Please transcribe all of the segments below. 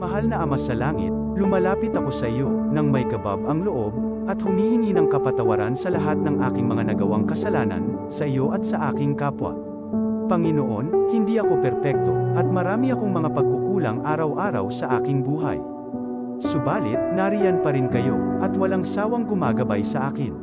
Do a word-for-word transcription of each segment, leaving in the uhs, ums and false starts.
Mahal na Ama sa Langit, lumalapit ako sa iyo nang may kabab ang loob at humihingi ng kapatawaran sa lahat ng aking mga nagawang kasalanan sa iyo at sa aking kapwa. Panginoon, hindi ako perpekto at marami akong mga pagkukulang araw-araw sa aking buhay. Subalit, nariyan pa rin kayo at walang sawang gumagabay sa akin.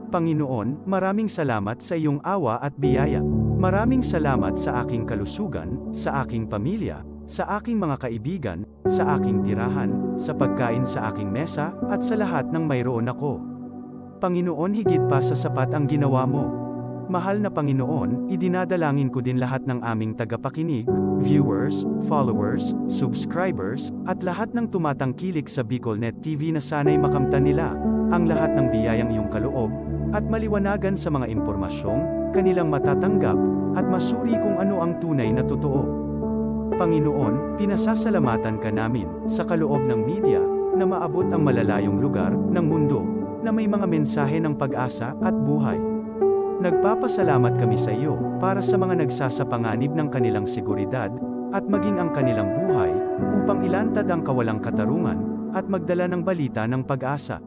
Panginoon, maraming salamat sa iyong awa at biyaya. Maraming salamat sa aking kalusugan, sa aking pamilya, sa aking mga kaibigan, sa aking tirahan, sa pagkain sa aking mesa, at sa lahat ng mayroon ako. Panginoon, higit pa sa sapat ang ginawa mo. Mahal na Panginoon, idinadalangin ko din lahat ng aming tagapakinig, viewers, followers, subscribers, at lahat ng tumatangkilik sa BicolNet T V na sana'y makamtan nila ang lahat ng biyayang iyong kaloob at maliwanagan sa mga impormasyong kanilang matatanggap at masuri kung ano ang tunay na totoo. Panginoon, pinasasalamatan ka namin sa kaloob ng media na maabot ang malalayong lugar ng mundo na may mga mensahe ng pag-asa at buhay. Nagpapasalamat kami sa iyo para sa mga nagsasapanganib ng kanilang seguridad at maging ang kanilang buhay upang ilantad ang kawalang katarungan at magdala ng balita ng pag-asa.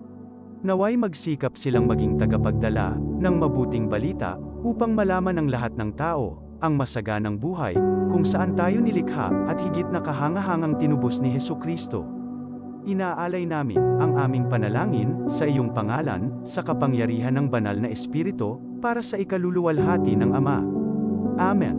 Naway magsikap silang maging tagapagdala ng mabuting balita upang malaman ng lahat ng tao ang masaganang buhay kung saan tayo nilikha at higit na kahangahangang tinubos ni Jesu-Cristo. Inaalay namin ang aming panalangin sa iyong pangalan, sa kapangyarihan ng Banal na Espiritu, para sa ikaluluwalhati ng Ama. Amen.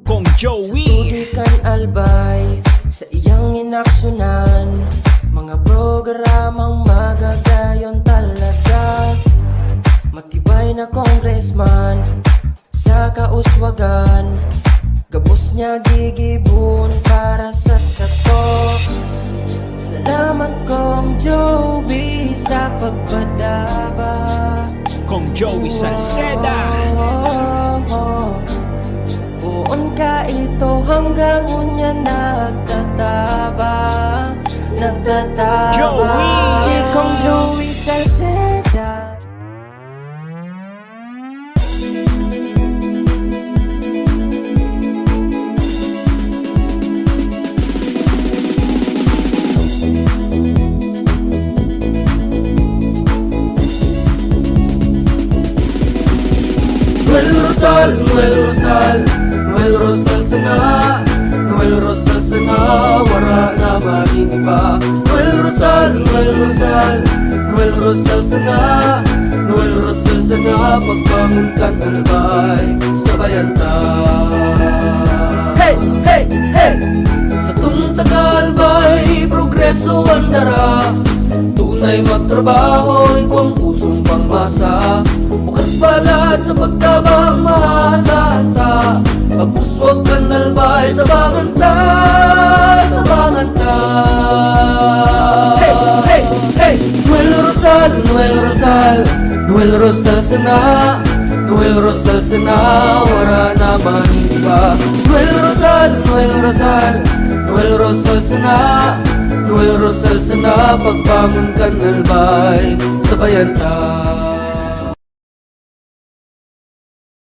Kong Joey. Tutuloy kan Albay sa iyang inaksyonan, mga programang magagayon talaga. Matibay na congressman sa kauswagan, gabos niya gigibon para sa sato. Salamat, Kong Joey, sa pagpadaba. Kong Joey Salceda. Poon ka ito hanggang unya nagtataba, nagtataba. Joey! Si Kong Joey Salceda. Noel Rosal, Noel Rosal, Noel Rosal sana, Noel Rosal sana, wara na magin iba. Noel Rosal, Noel Rosal, Noel Rosal sana, Noel Rosal sana, pagbangon kan Albay, sabayan ta. Hey! Hey! Hey! Satong taga-Albay, progreso an dara. Tunay magtrabaho, igwang pusong pangmasa. Bukas palad sa pagtabang, maasahan ta. Pag-uswag kan Albay, tabangan ta, tabangan ta. Hey! Hey! Hey! Noel Rosal, Noel Rosal, Noel Rosal sana, Noel Rosal sana, wara na man iba. Noel Rosal, Noel Rosal, Noel Rosal sana, Noel Rosal sana, pagbangon kan Albay, sabayan ta.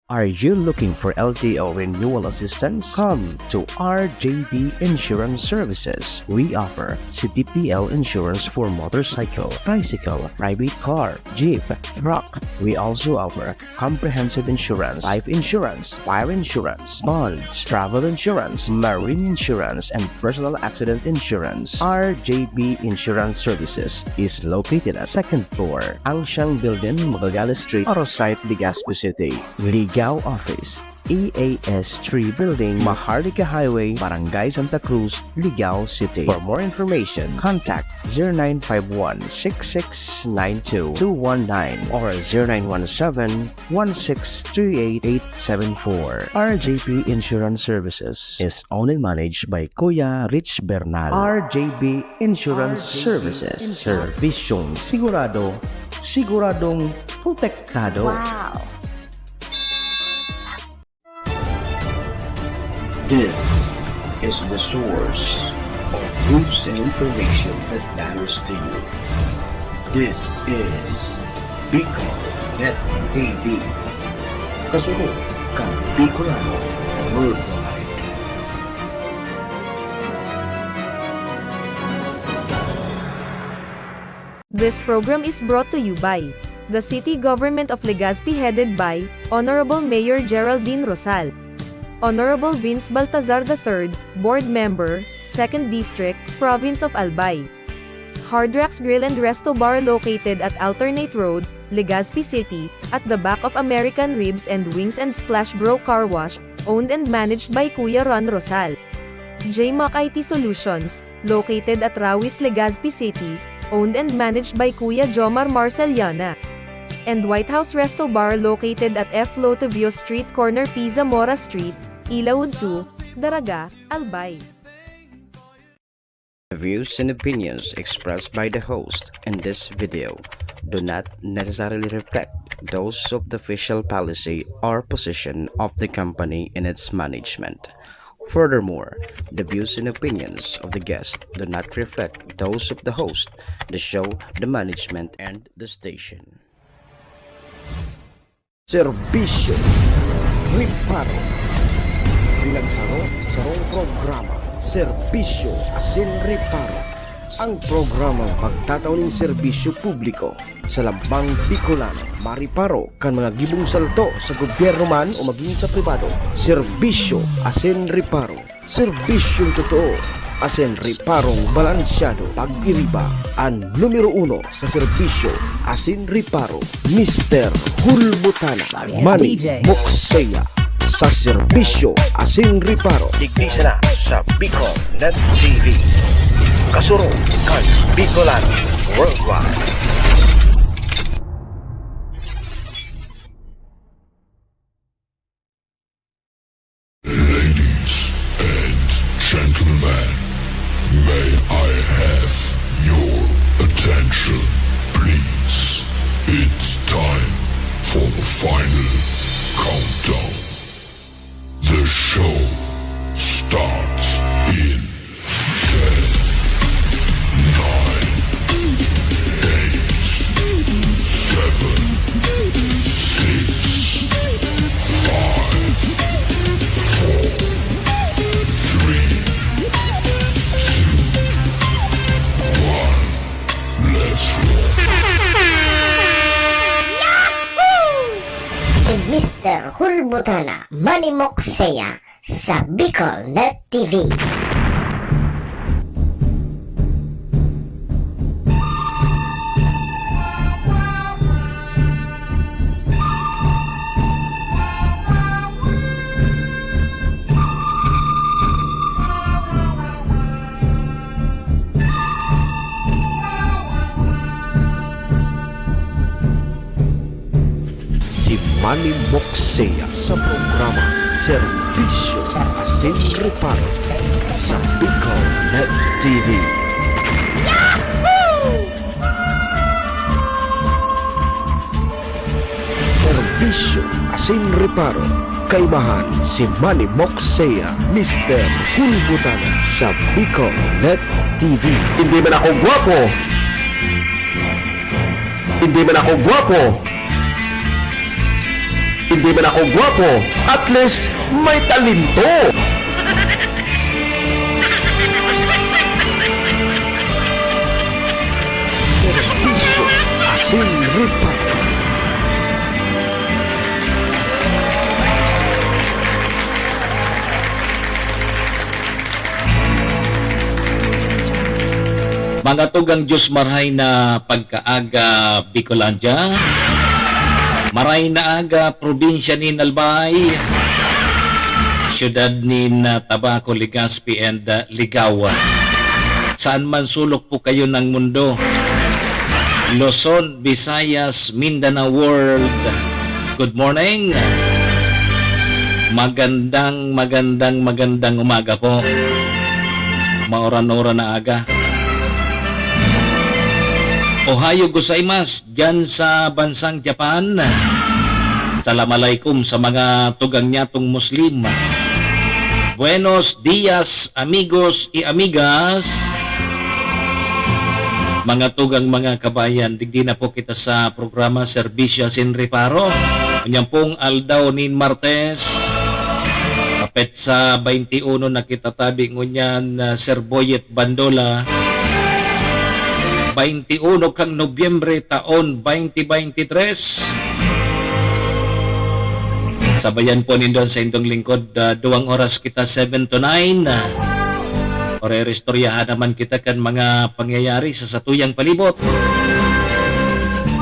Are you looking for L T O renewal assistance? Come to R J B Insurance Services. We offer C T P L insurance for motorcycle, tricycle, private car, jeep, truck. We also offer comprehensive insurance, life insurance, fire insurance, bonds, travel insurance, marine insurance, and personal accident insurance. R J B Insurance Services is located at second floor, Ancient Building, Magallanes Street, Arosite, Legazpi City. Ligao Office, E A S three Building, Maharlika Highway, Barangay Santa Cruz, Ligao City. For more information, contact zero nine five one, six six nine two, two one nine or zero nine one seven, one six three eight, eight seven four. R J P Insurance Services is owned and managed by Kuya Rich Bernal. R J P Insurance Services. Serbisyong sigurado, siguradong protektado. Wow! This is the source of news and information that matters to you. This is Bicol Net T V. Kasurog kan Bicolano Worldwide. This program is brought to you by the City Government of Legazpi, headed by Honorable Mayor Geraldine Rosal, Honorable Vince Baltazar the third, Board Member, Second District, Province of Albay. Hard Rocks Grill and Resto Bar, located at Alternate Road, Legazpi City, at the back of American Ribs and Wings and Splash Bro Car Wash, owned and managed by Kuya Ron Rosal. J Mac I T Solutions, located at Rawis, Legazpi City, owned and managed by Kuya Jomar Marceliana. And White House Resto Bar, located at F Lotovio Street, corner P Zamora Street, Ilaud two, Daraga, Albay. The views and opinions expressed by the host in this video do not necessarily reflect those of the official policy or position of the company and its management. Furthermore, the views and opinions of the guest do not reflect those of the host, the show, the management, and the station. Serbisyo Reparo. Pinagsaro-sarong programa, Serbisyo asin Reparo. Ang programang magtatao nin serbisyo publiko sa lambang Bicolano, mareparo kan mga gibong salto sa gobyerno man o magin sa pribado. Serbisyo asin Reparo. Serbisyong totoo asin reparong balansyado. Pag-iriba, an numero uno sa serbisyo asin reparo, Mister Hulbutana. Mani Mokseya sa serbisyo asin reparo. Digdi sana sa Bicol Net T V. Kasurog kan Bicolano Worldwide. Ladies and gentlemen, may I have your attention, please? It's time for the final countdown. The show starts in ten, nine, eight, seven, six, five, four, three, two, one. Let's roll. Si Mister Hulbutana, Mani Mokseya, sa Bicol Net T V. Si Manny Moxea sa programa Serbisyo asin Reparo sa Bicol Net T V. Serbisyo asin Reparo, kaimahan si Manny Moxea, Mister Hulbutana sa Bicol Net T V. Hindi man ako gwapo. Hindi man ako gwapo. Hindi man ako gwapo. At least, may talento. Serbisyo asin Reparo. Mga tugang Diyos, marahay na pagkaaga, Bicolandia. Marahay na aga, probinsya nin Albay, siyudad nin, ah, Tabaco, Legazpi, and, ah, Ligao. Saan man sulok po kayo ng mundo, Luzon, Visayas, Mindanao World, good morning. Magandang, magandang, magandang umaga po. Mauran-uran na aga. Ohayo gozaimasu diyan sa bansang Japan. Salam alaikum sa mga tugang nyatong Muslim. Buenos dias, amigos y amigas. Mga tugang, mga kabayan, digdi na po kita sa programa Serbisyo asin Reparo. Unya pong aldaw nin Martes, petsa baynte uno na kita tabi ngunyan, ah, Sir Boyet Bandola. baynte uno kan Nobyembre, taon baynte baynte tres. Sabayan po nindo an saindong lingkod, ah, duwang oras kita, seven to nine. Ah, oreristoryahan naman kita kan mga pangyayari sa satuyang palibot.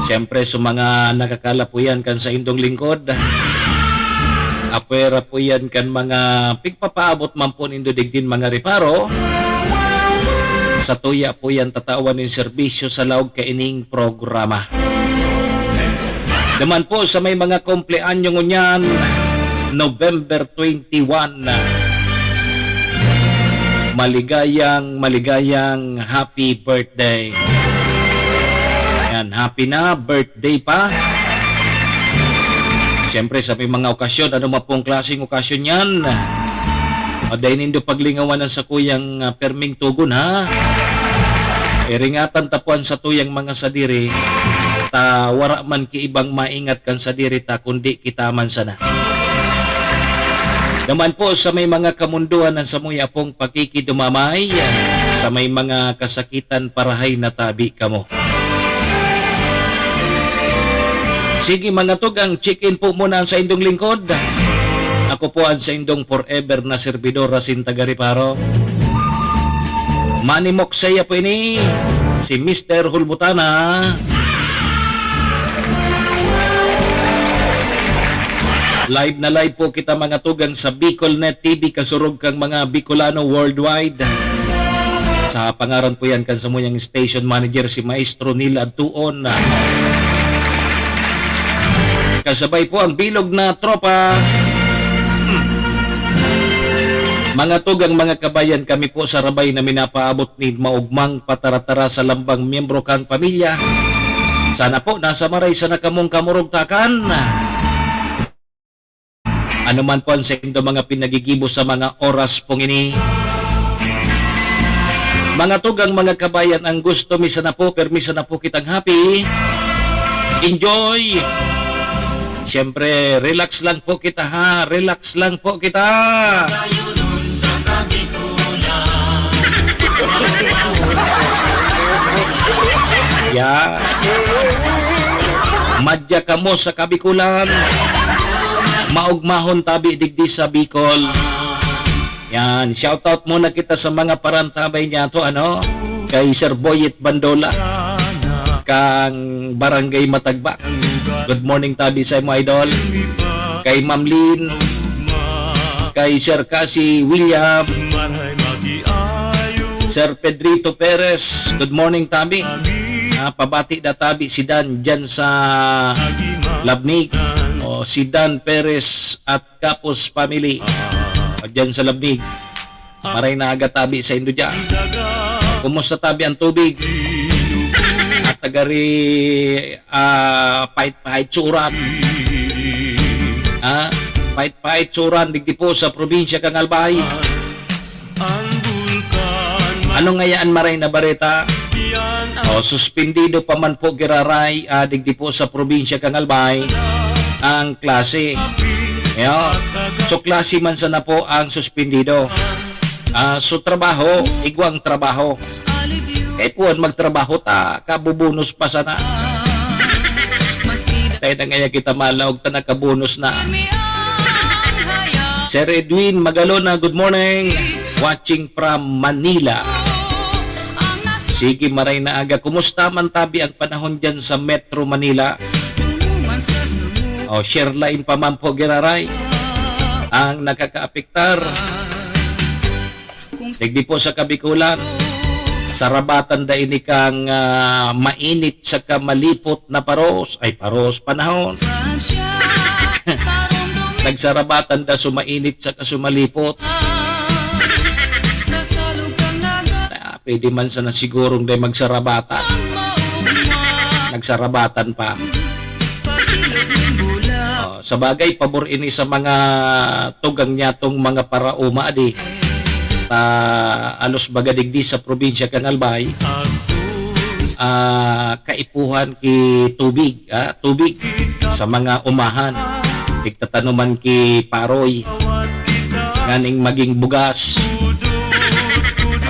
Siyempre, sa mga nakakalapuyan kan saindong lingkod, apwera po yan kan mga pigpapaabot man po nindo digdin mga reparo, satuya po yan tatawan nin serbisyo sa laog kaining programa. Naman po sa may mga kumpleanyo ngunyan, November twenty-one. Maligayang, maligayang happy birthday. Yan, happy na birthday pa. Siyempre, sa may mga okasyon, ano man pong klaseng okasyon yan, o, dai nindo paglingawan ang sakuyang, ah, perming tugon, ha? Iringatan ta po an satuyang mga sadiri, ta wara man ki ibang maingat kan sadiri ta, kundi kita man sana. Naman po sa may mga kamundoan, ang samuya pong pakikidumamay, sa may mga kasakitan, parahay na tabi kamo. Sige, mga tugang, check-in po muna ang saindong lingkod. Ako po ang saindong forever na servidor, asin taga-reparo. Manimok saya po ini, si Mister Hulbutana. Live na live po kita, mga tugang, sa Bicol Net T V, kasurog kang mga Bicolano worldwide. Sa pangaran po yan kan samuyang station manager, si Maestro Neil Adtuon. Kasabay po ang bilog na tropa. Mga tugang, mga kabayan, kami po sa Rabay na minapaabot nin maogmang pataratara sa lambang miyembro kan pamilya. Sana po nasa maray sana kamong kamurugtakan. Ano man po ang saindo mga pinagigibo sa mga oras pong ini. Mga tugang, mga kabayan, ang gusto mi sana po, permi sana po kitang happy. Enjoy! Siyempre, relax lang po kita, ha? Relax lang po kita. Yeah. Madya kamo sa Kabikulan. Maogmahon tabi digdi sa Bicol. Yan, shoutout muna kita sa mga parantabay niyato, ano? Kay Sir Boyet Bandola, kang Barangay Matagbak. Good morning tabi sa imo, idol. Kay Ma'am Lynn, kay Sir Cassie William, Sir Pedrito Perez, good morning tabi. Ah, pabati da tabi si Dan dyan sa Labnig. O, si Dan Perez at Kapos family. O, dyan sa Labnig. Maray na aga tabi saindo dyan. Kumusta tabi ang tubig? At tagari, ah, pait-pait suran. Ha? Pait-pait suran, digdi po sa probinsya kan Albay. Ano ngaya an maray na bareta? O, suspendido pa man po giraray, ah, digdi po sa probinsya kan Albay ang klase. Yo. So, klase man sana po ang suspendido. Ah, so, trabaho, igwang trabaho. Kay puwan magtrabaho ta, kabubunos pa sana. Tayo na ngaya kita malaog ta nakabunos na. Sir Edwin Magalona, good morning. Watching from Manila. Sige, maray na aga. Kumusta man tabi ang panahon dyan sa Metro Manila? O, share line pa man po, giraray. Ang nakakaapektar. Digdi po sa Kabikulan. Sarabatan da ini kang, ah, mainit saka malipot na paros. Ay, paros, panahon. Nagsarabatan da sumainit saka sumalipot. Ah, pwede man sana sigurong dai magsarabatan. Nagsarabatan pa. Oh, sa bagay, pabor ini sa mga tugang niyatong mga paraoma, di. Ta, alos baga digdi sa probinsya kan Albay. Ah, kaipuhan ki tubig, ah, tubig sa mga umahan. Pigtatanuman ki paroy. Nganing maging bugas.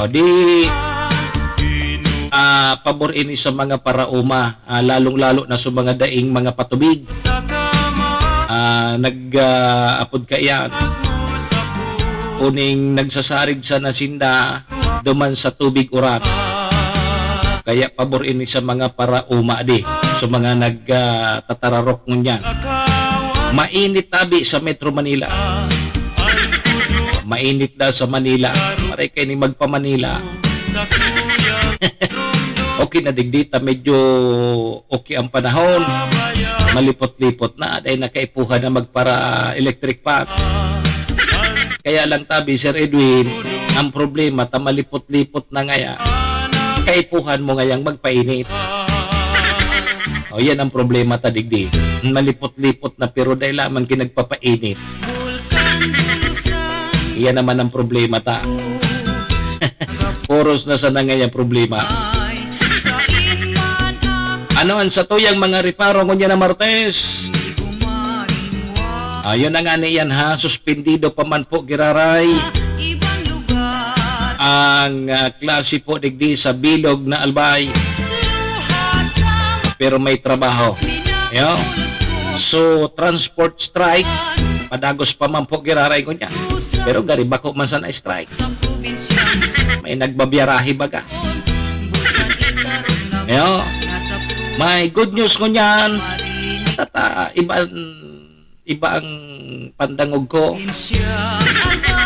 O di, Ah, pabor ini sa mga paraoma, ah, lalong-lalo na sa mga daing mga patubig. Ah, nag, ah, apod kaiyan, uning nagsasarig sana sinda duman sa tubig uran. Kaya pabor ini sa mga paraoma di, sa mga nag, ah, tatararok ngunyan. Mainit tabi sa Metro Manila. Mainit daw sa Manila. Maray kaini magpa-Manila. Okay na digdi ta, medyo okay ang panahon. Malipot-lipot na, dahil nakaipuhan na magpara-electric fan. Kaya lang tabi, Sir Edwin, ang problema ta malipot-lipot na ngaya. Kaipuhan mo ngayang magpainit. O, yan ang problema ta digdi. Malipot-lipot na pero dahil lamang ki nagpapainit. Iyan naman ang problema ta. Puros na sana ngayang problema. Ano ang satuyang mga reparo ngunyan na Martes? Ayun na nga niyan ha, suspendido pa man po giraray ang, ah, klase po digdi sa bilog na Albay. Pero may trabaho. Yo. So, transport strike, padagos pa man po giraray ngunyan. Pero gari bako man sana strike. May nagbabiyarahe baga. Yo. May good news ngunyan. Tata, iba, iba ang pandangog ko.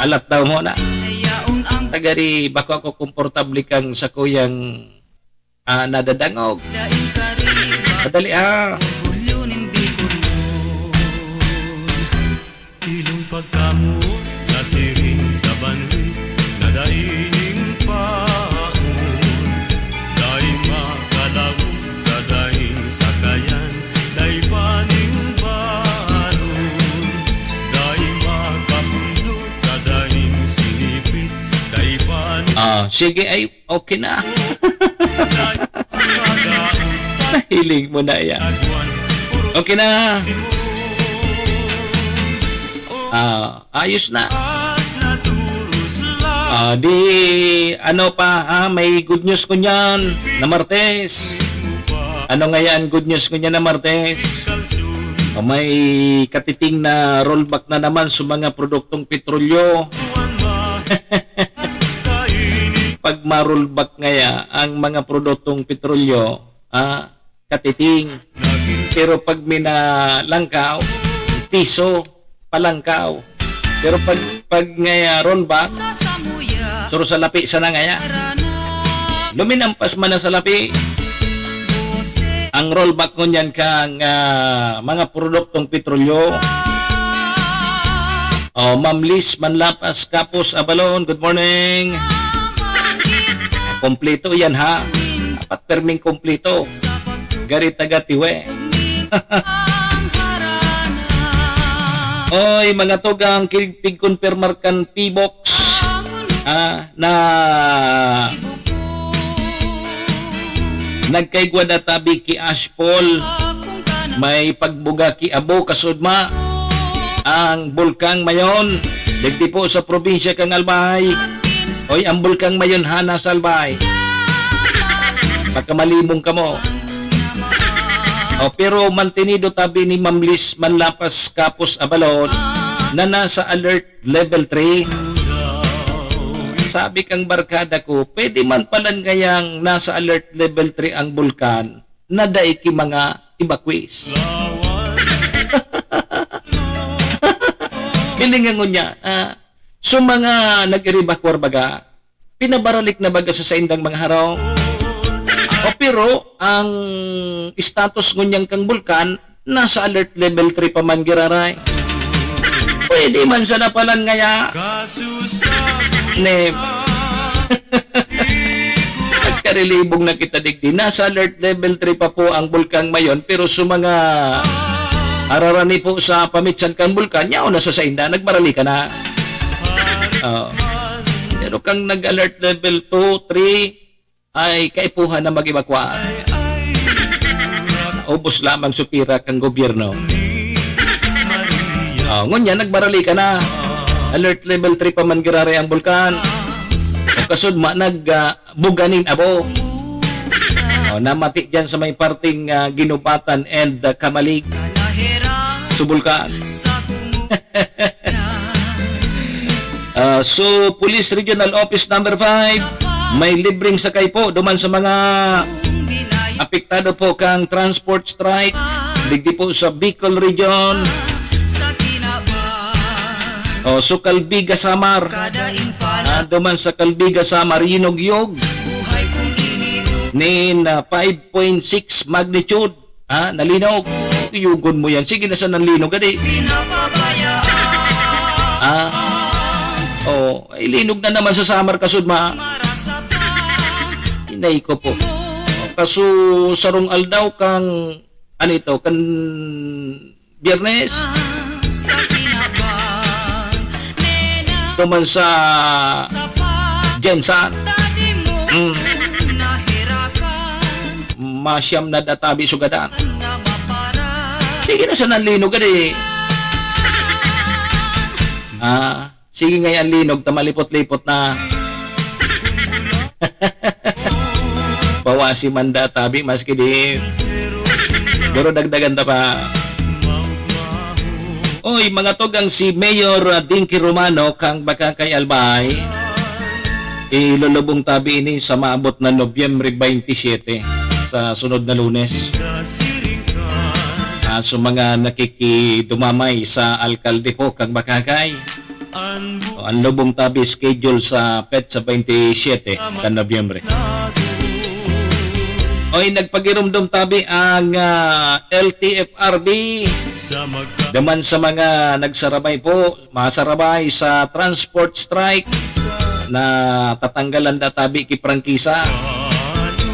Alat daw mo na. Tagari, bako ako komportable kang sakuyang, ah, nadadangog. Madali, ah. Ilong pagkamoot, nasiring sa banwi, na dai nin paon. Dai makalaog, dadaing sakayan, dai pa nin balon. Dai makapundot, dadaing sinipit, dai pa nin Ah, sige, ay, okay na. Nahiling mo na yan. Okay na. Ah, ayos na. Ah, di, ano pa, ha? May good news ngunyan na Martes. Ano nga yan? Good news ngunyan na Martes. Ah, may katiting na rollback na naman sa mga produktong petrolyo. Pag ma-rollback ngaya ang mga produktong petrolyo, ah, katiting. Pero pag minalangkaw, piso, palangkaw. Pero pag, pag ngaya rollback, suro sa lapi sana ngaya. Luminampas man na sa lapi. Ang rollback ngunyan kang, ah, mga produktong petrolyo. Oh, Ma'am Liz Manlapas, Kapos, Abalon, good morning. Kompleto yan, ha? Dapat perming kompleto. Gari taga Tiwe. Oy, mga tugang, kig-, pigkonpirmar kan P-Box, ah, na nagkaigwa na tabi ki Ash Paul, may pagbuga ki Abo Kasudma, ang Bulkang Mayon, digdi po sa probinsya kang Albay. Oy, ang Bulkang Mayon hana sa Albay. Baka malimong kamo. Oh, pero mantenido tabi ni Ma'am Liz Manlapas Kapos Abalon na nasa alert level three. Sabi kang barkada ko, pwede man palan ngayang nasa alert level three ang bulkan na dai ki mga evacuees. Hiling nga ngunyan, ah, so mga nag-evacuar baga, pinabaralik na baga sa saindang mga harong. O pero, ang status ngunyan kang bulkan, nasa alert level three pa man giraray. Pwede man sana palan ngaya. Ne. Nagkarilibong na kita digdi. Nasa alert level three pa po ang Bulkang Mayon, pero sa mga ararani po sa pamitsan kan bulkan, yaon na sa sainda, nagbaralika na. Oo. Pero kang nag-alert level two, three, ay kaipuhan na mag-evacuar. Ubos lamang supira kang gobyerno. Oh, ngunyan, nagbaralika na. Alert level three pa man giraray ang bulkan. O kasudma, nag, ah, buga nin abo. Oh, namati dyan sa may parting, ah, Ginubatan and, ah, Camalig. Subulkan. Ah, so, Police Regional Office Number five, may libreng sakay po duman sa mga apektado po kang transport strike digdi po sa Bicol Region. Oh, so Calbiga, Samar. Ah, duman sa Calbiga, Samar, yinugyog nin, ah, five point six magnitude. Ah, nalinog. Iyugon mo yan. Sige na sa nanlinog, adi. Ah, oh, ay, linog na naman sa Samar, kasud ma. Inay ko po. Kaso, sarong aldaw kang, ano ito, kan Biyernes. Duman sa Gensan. Mm. Masyam na databi sugadan. Sige na sa nanlinog, adi. Ah, sige nga yan, linog, ta malipot-lipot na. Bawasi man databi, maski di. Pero dagdagan ta pa. Oy, mga tugang, si Mayor, ah, Dinky Romano, kang Bacacay, Albay. Ilulubong tabi ini sa maabot na Nobyembre twenty-seven, sa sunod na Lunes. Ah, sa mga nakikidumamay sa alkalde po, kang Bacacay. O, ang lubong tabi schedule sa petsa twenty-seven kan Nobyembre. Oy, nagpagirumdom tabi ang, ah, L T F R B. Daman sa mga nagsarabay po, masarabay sa transport strike na tatanggalan da tabi ki prangkisa.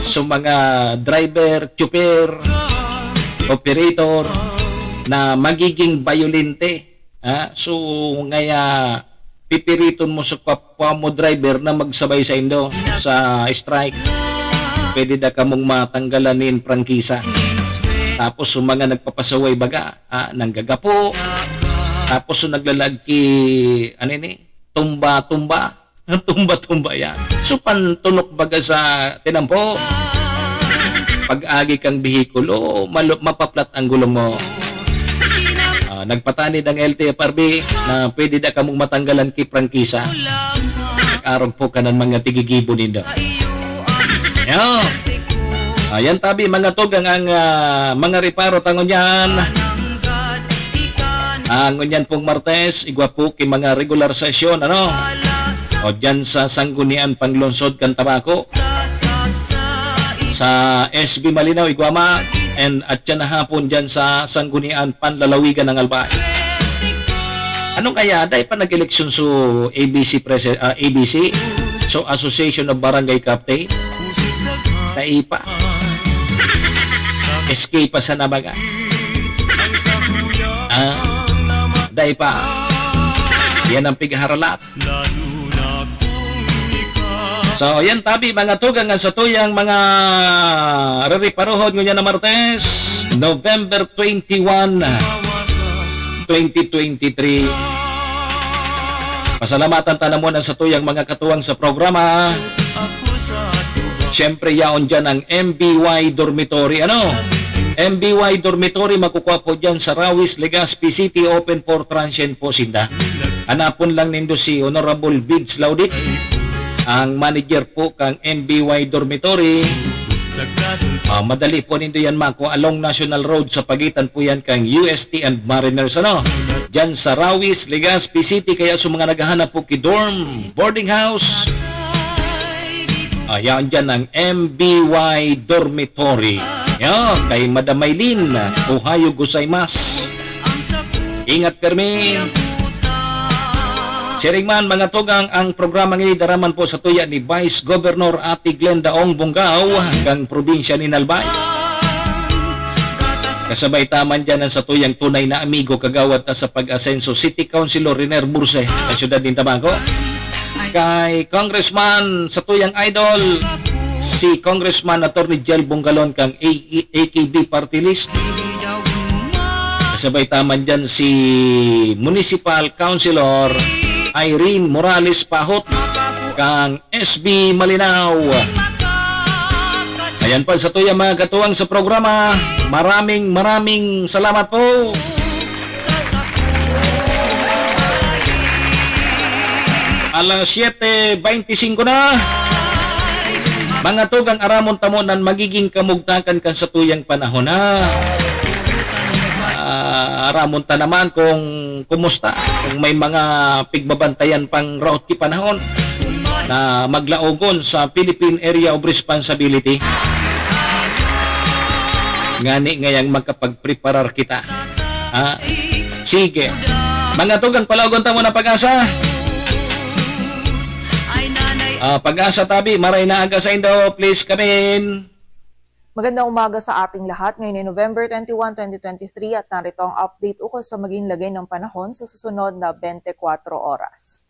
So, mga driver, tsuper, operator na magiging bayolente. Ah, so, ngaya pipiriton mo sa kapwa mo driver na magsabay saindo sa strike. Pwede da kamong matanggalan nin prangkisa. Tapos, yung mga nagpapasaway baga, ah, nanggagapo. Tapos, yung naglalag ki, ano ini? Tumba-tumba. Tumba-tumba yan. So, pantunok baga sa tinampo. Pag-agi kang behikulo, malu-, mapaplat ang gulong mo. Ah, nagpatanid ang L T F R B na pwede da kamong matanggalan ki prangkisa. Arog po ka ng mga tigigibo nindo. Yo. Ayan tabi, mga tugang, ang, ah, mga reparo tangon yan. Ah, ngunyan pong Martes, igwa po ki mga regular session, ano? O dyan sa Sanggunian Panglungsod kan Tabaco, sa S B Malinaw, igwa ma, and at yan na hapon dyan sa Sanggunian Panlalawigan ng Albay. Ano kaya, dai pa nag-eleksyon so A B C presi-, ah, A B C? So Association of Barangay Captain? Dai pa. S K pa sana baga. Ah, dai pa. Yan ang pigharalat. So, yan tabi, mga tugang, ang satuyang mga rereparohon ngunyan na Martes, November twenty-one, twenty twenty-three. Pasalamatan ta namon ang satuyang mga katuwang sa programa. Siyempre, yaon dyan ang M B Y Dormitory. Ano? M B Y Dormitory, makukuha po dyan sa Rawis, Legazpi City, open for transient po sinda. Hanapon lang nindo si Honorable Bids Laudit, ang manager po kang M B Y Dormitory. Ah, madali po nindo yan makuha along National Road sa pagitan po yan kang U S T and Mariners, ano? Diyan sa Rawis, Legazpi City. Kaya sa mga naghahanap po ki dorm, boarding house, ayan dyan ang M B Y Dormitory. Yan, kay Madam Maylin, ohayo gozaimasu. Ingat pirmi. Siring man, mga tugang, ang programa ngini daraman po sa tuya ni Vice Governor Ate Glenda Ong Bongao, kang probinsya ni Albay. Kasabay ta man dyan ang satuyang tunay na amigo, kagawad ta sa pag-asenso, City Councilor Riner Burse, sa siyudad nin Tabaco. Kay Congressman, satuyang idol, si Congressman Attorney Jel Bongalon kang A-, A K B Party List. Kasabay ta man dyan si Municipal Councilor Irene Morales Pahot kang S B Malinao. Ayan po, sa tuya mga katuwang sa programa, maraming, maraming salamat po. Alas siyete beintisinko na. Mga tugang, aramon ta mo nan magiging kamugtakan kan sa tuyang panahon, ha? Ah, aramon ta naman kung kumusta, kung may mga pigbabantayan pang raot ki panahon na maglaogon sa Philippine Area of Responsibility. Ngani ngayang makapagpreparar kita. Ha? Sige. Mga tugang, palaogon ta mo na Pag-asa. Ah, Pag-asa tabi, maray na aga sa indo. Please come in. Magandang umaga sa ating lahat. Ngayon ay November twenty-one, twenty twenty-three at narito ang update ukol sa maging lagay ng panahon sa susunod na twenty-four oras.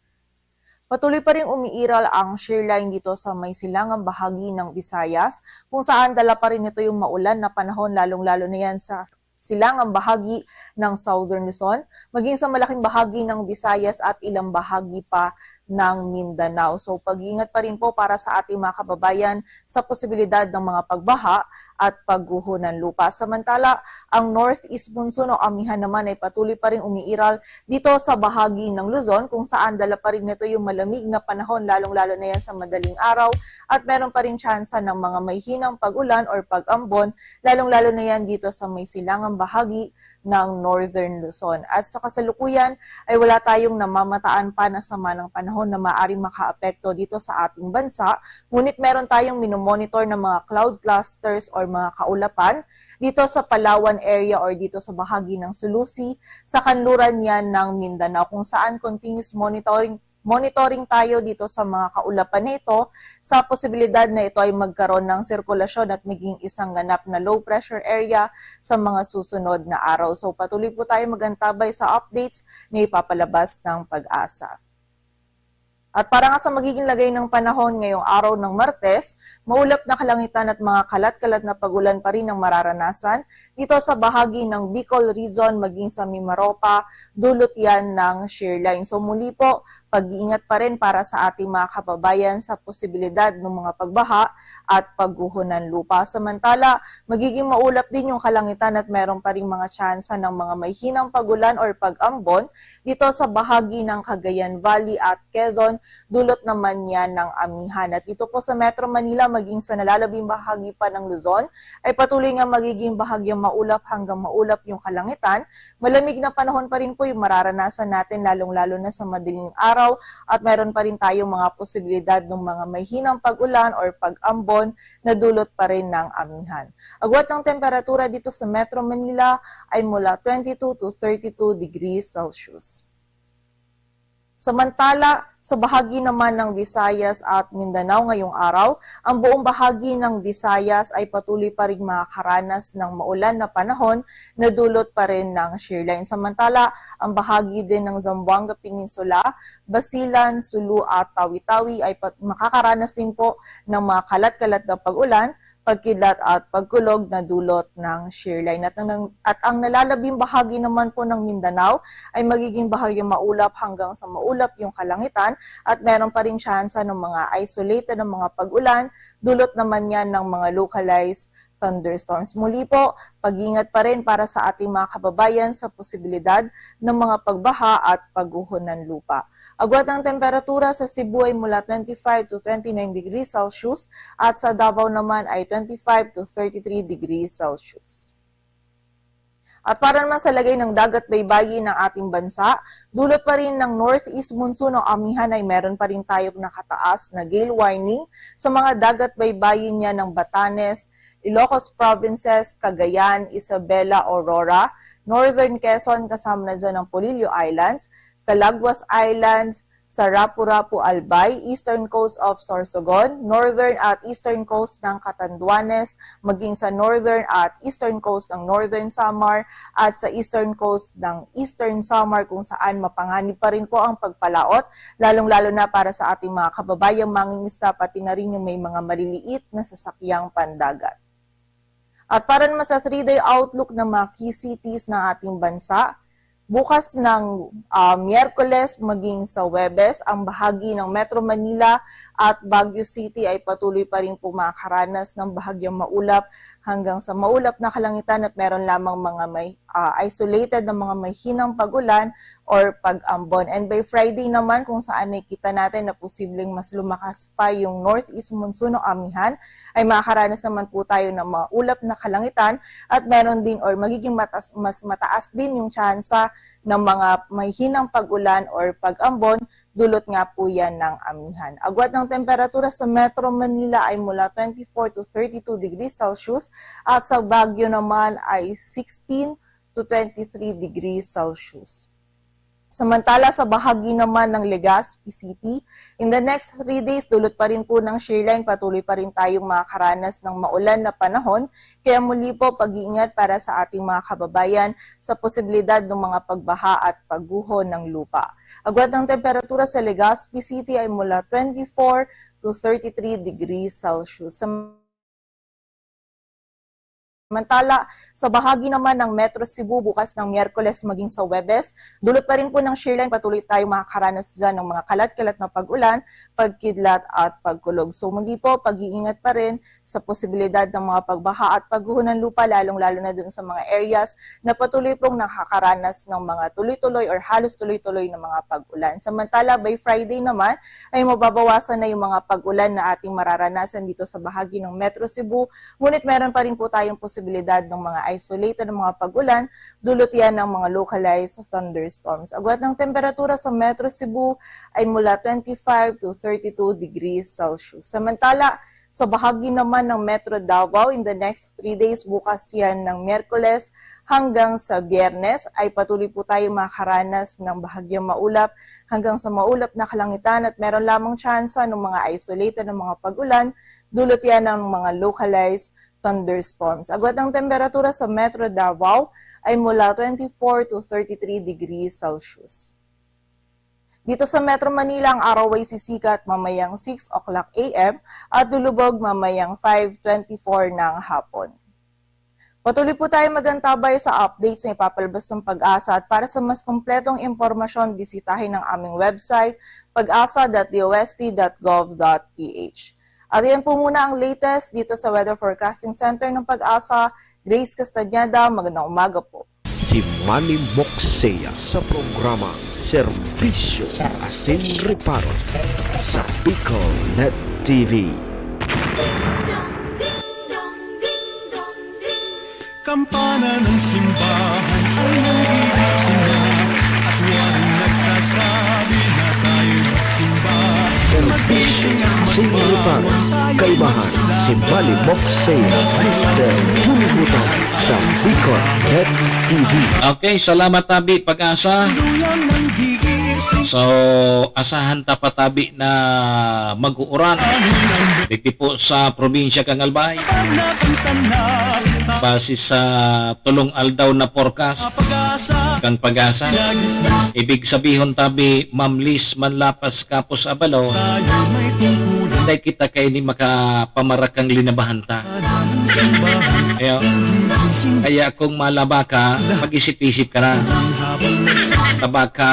Patuloy pa ring umiiral ang shear line dito sa may silangang bahagi ng Visayas, kung saan dala pa rin nito yung maulan na panahon, lalong-lalo na yan sa silangang bahagi ng Southern Luzon, maging sa malaking bahagi ng Visayas at ilang bahagi pa ng Mindanao. So, pag-iingat pa rin po para sa ating mga kababayan sa posibilidad ng mga pagbaha at pagguho ng lupa. Samantala, ang northeast monsoon o amihan naman ay patuloy pa rin umiiral dito sa bahagi ng Luzon, kung saan dala pa rin nito yung malamig na panahon, lalong-lalo na yan sa madaling araw, at meron pa rin tsansa ng mga mahinang pag-ulan or pag-ambon, lalong-lalo na yan dito sa may silangang bahagi ng Northern Luzon. At sa kasalukuyan ay wala tayong namamataan pa na sama ng panahon na maaaring makaapekto dito sa ating bansa, ngunit meron tayong minomonitor na mga cloud clusters or mga kaulapan dito sa Palawan area or dito sa bahagi ng Sulusi, sa kanluran yan ng Mindanao, kung saan continuous monitoring monitoring tayo dito sa mga kaulapan na ito sa posibilidad na ito ay magkaroon ng sirkulasyon at maging isang ganap na low pressure area sa mga susunod na araw. So patuloy po tayo magantabay sa updates na ipapalabas ng Pag-asa. At para nga sa magiging lagay ng panahon ngayong araw ng Martes, maulap na kalangitan at mga kalat-kalat na pagulan pa rin ang mararanasan dito sa bahagi ng Bicol Region, maging sa Mimaropa, dulot yan ng shear line. So muli po, pag-iingat pa rin para sa ating mga kababayan sa posibilidad ng mga pagbaha at pagguho ng lupa. Samantala, magiging maulap din yung kalangitan at meron pa ring mga tsansa ng mga mahinang pagulan or pag-ambon dito sa bahagi ng Cagayan Valley at Quezon, dulot naman yan ng amihan. At dito po sa Metro Manila, maging sa nalalabing bahagi pa ng Luzon, ay patuloy nga magiging bahagyang maulap hanggang maulap yung kalangitan. Malamig na panahon pa rin po yung mararanasan natin, lalong-lalo na sa madaling araw, at meron pa rin tayong mga posibilidad ng mga mahinang pag-ulan or pag-ambon na dulot pa rin ng amihan. Agwat ng temperatura dito sa Metro Manila ay mula twenty-two to thirty-two degrees Celsius. Samantala, sa bahagi naman ng Visayas at Mindanao ngayong araw, ang buong bahagi ng Visayas ay patuloy pa ring makakaranas ng maulan na panahon na dulot pa rin ng shear line. Samantala, ang bahagi din ng Zamboanga Peninsula, Basilan, Sulu at Tawi-Tawi ay pat- makakaranas din po ng mga kalat-kalat na pag-ulan, pagkidlat at pagkulog na dulot ng shear line. At ang, at ang nalalabing bahagi naman po ng Mindanao ay magiging bahagyang maulap hanggang sa maulap yung kalangitan at meron pa rin tsansa ng mga isolated na mga pag-ulan, dulot naman yan ng mga localized thunderstorms. Muli po, pag-iingat pa rin para sa ating mga kababayan sa posibilidad ng mga pagbaha at pagguho ng lupa. Agwat ng temperatura sa Cebu ay mula twenty-five to twenty-nine degrees Celsius at sa Davao naman ay twenty-five to thirty-three degrees Celsius. At para naman sa lagay ng dagat baybayin ng ating bansa, dulot pa rin ng northeast monsoon o amihan ay meron pa rin tayong nakataas na gale warning sa mga dagat baybayin niya ng Batanes, Ilocos Provinces, Cagayan, Isabela, Aurora, Northern Quezon kasama na dyan ang Polillo Islands, Calaguas Islands, sa Rapu-Rapu, Albay, eastern coast of Sorsogon, northern at eastern coast ng Catanduanes, maging sa northern at eastern coast ng Northern Samar at sa eastern coast ng Eastern Samar, kung saan mapanganib pa rin po ang pagpalaot, lalong-lalo na para sa ating mga kababayang mangingisda, pati na rin yung may mga maliliit na sasakyang pandagat. At para naman sa three-day outlook ng mga key cities ng ating bansa, bukas ng ah, Miyerkules maging sa Huwebes, ang bahagi ng Metro Manila at Baguio City ay patuloy pa rin po makakaranas ng bahagyang maulap hanggang sa maulap na kalangitan at meron lamang mga may, ah, isolated na mga mahinang pag-ulan or pag-ambon. And by Friday naman, kung saan nakikita natin na posibleng mas lumakas pa yung northeast monsoon o amihan, ay makakaranas naman po tayo ng maulap na kalangitan at meron din or magiging matas-, mas mataas din yung tsansa ng mga mahinang pag-ulan or pag-ambon, dulot nga po yan ng amihan. Agwat ng temperatura sa Metro Manila ay mula twenty-four to thirty-two degrees Celsius at sa Baguio naman ay sixteen to twenty-three degrees Celsius. Samantala, sa bahagi naman ng Legazpi City, in the next three days, dulot pa rin po ng shear line, patuloy pa rin tayong makakaranas ng maulan na panahon. Kaya muli po, pag-iingat para sa ating mga kababayan sa posibilidad ng mga pagbaha at pagguho ng lupa. Agwat ng temperatura sa Legazpi City ay mula twenty-four to thirty-three degrees Celsius. Samantala, sa bahagi naman ng Metro Cebu, bukas ng Miyerkules maging sa Huwebes, dulot pa rin po ng shear line, patuloy tayong makakaranas dyan ng mga kalat-kalat na pag-ulan, pagkidlat at pagkulog. So muli po, pag-iingat pa rin sa posibilidad ng mga pagbaha at pagguho ng lupa, lalong-lalo na dun sa mga areas na patuloy pong nakakaranas ng mga tuloy-tuloy or halos tuloy-tuloy na mga pag-ulan. Samantala, by Friday naman, ay mababawasan na yung mga pag-ulan na ating mararanasan dito sa bahagi ng Metro Cebu. Ngunit meron pa rin po tayong posibilidad ng mga isolated na mga pag-ulan, dulot yan ng mga localized thunderstorms. Agwat ng temperatura sa Metro Cebu ay mula twenty-five to thirty-two degrees Celsius. Samantala, sa bahagi naman ng Metro Davao, in the next three days, bukas yan ng Miyerkules hanggang sa Biyernes, ay patuloy po tayo makakaranas ng bahagyang maulap hanggang sa maulap na kalangitan at meron lamang tsansa ng mga isolated na mga pag-ulan, dulot yan ng mga localized thunderstorms. Agwat ng temperatura sa Metro Davao ay mula twenty-four to thirty-three degrees Celsius. Dito sa Metro Manila, ang araw ay sisikat mamayang six o'clock A M at lulubog mamayang five twenty-four ng hapon. Patuloy po tayo magantabay sa updates na ipapalabas ng PAGASA at para sa mas kompletong impormasyon, bisitahin ang aming website, pag asa dot D O S T dot gov dot P H. At yan po muna ang latest dito sa Weather Forecasting Center ng PAGASA. Grace Castañeda, magandang umaga po. Si Manny Moxea sa programa Serbisyo Asin Reparo sa Bicol Net T V. Kampana ng simbahan ay nagigising na, at waring nagsasabi na tayo magsimba. Serbisyo Asin Reparo, kaibahan si Manny Moxea, Mister Bulibutan sa Bicol Net T V. Okay, salamat tabi, PAGASA. So, asahan ta pa tabi na mag-uuran digdi po sa probinsya kan Albay. Base sa tulong aldaw na forecast kan PAGASA, ibig sabihon tabi, mamlis man lapas kapos abalo, dai kita kaini makapamarakang linabahan ta. Kaya, kaya kung malaba ka, mag-isip-isip ka na. Tabaka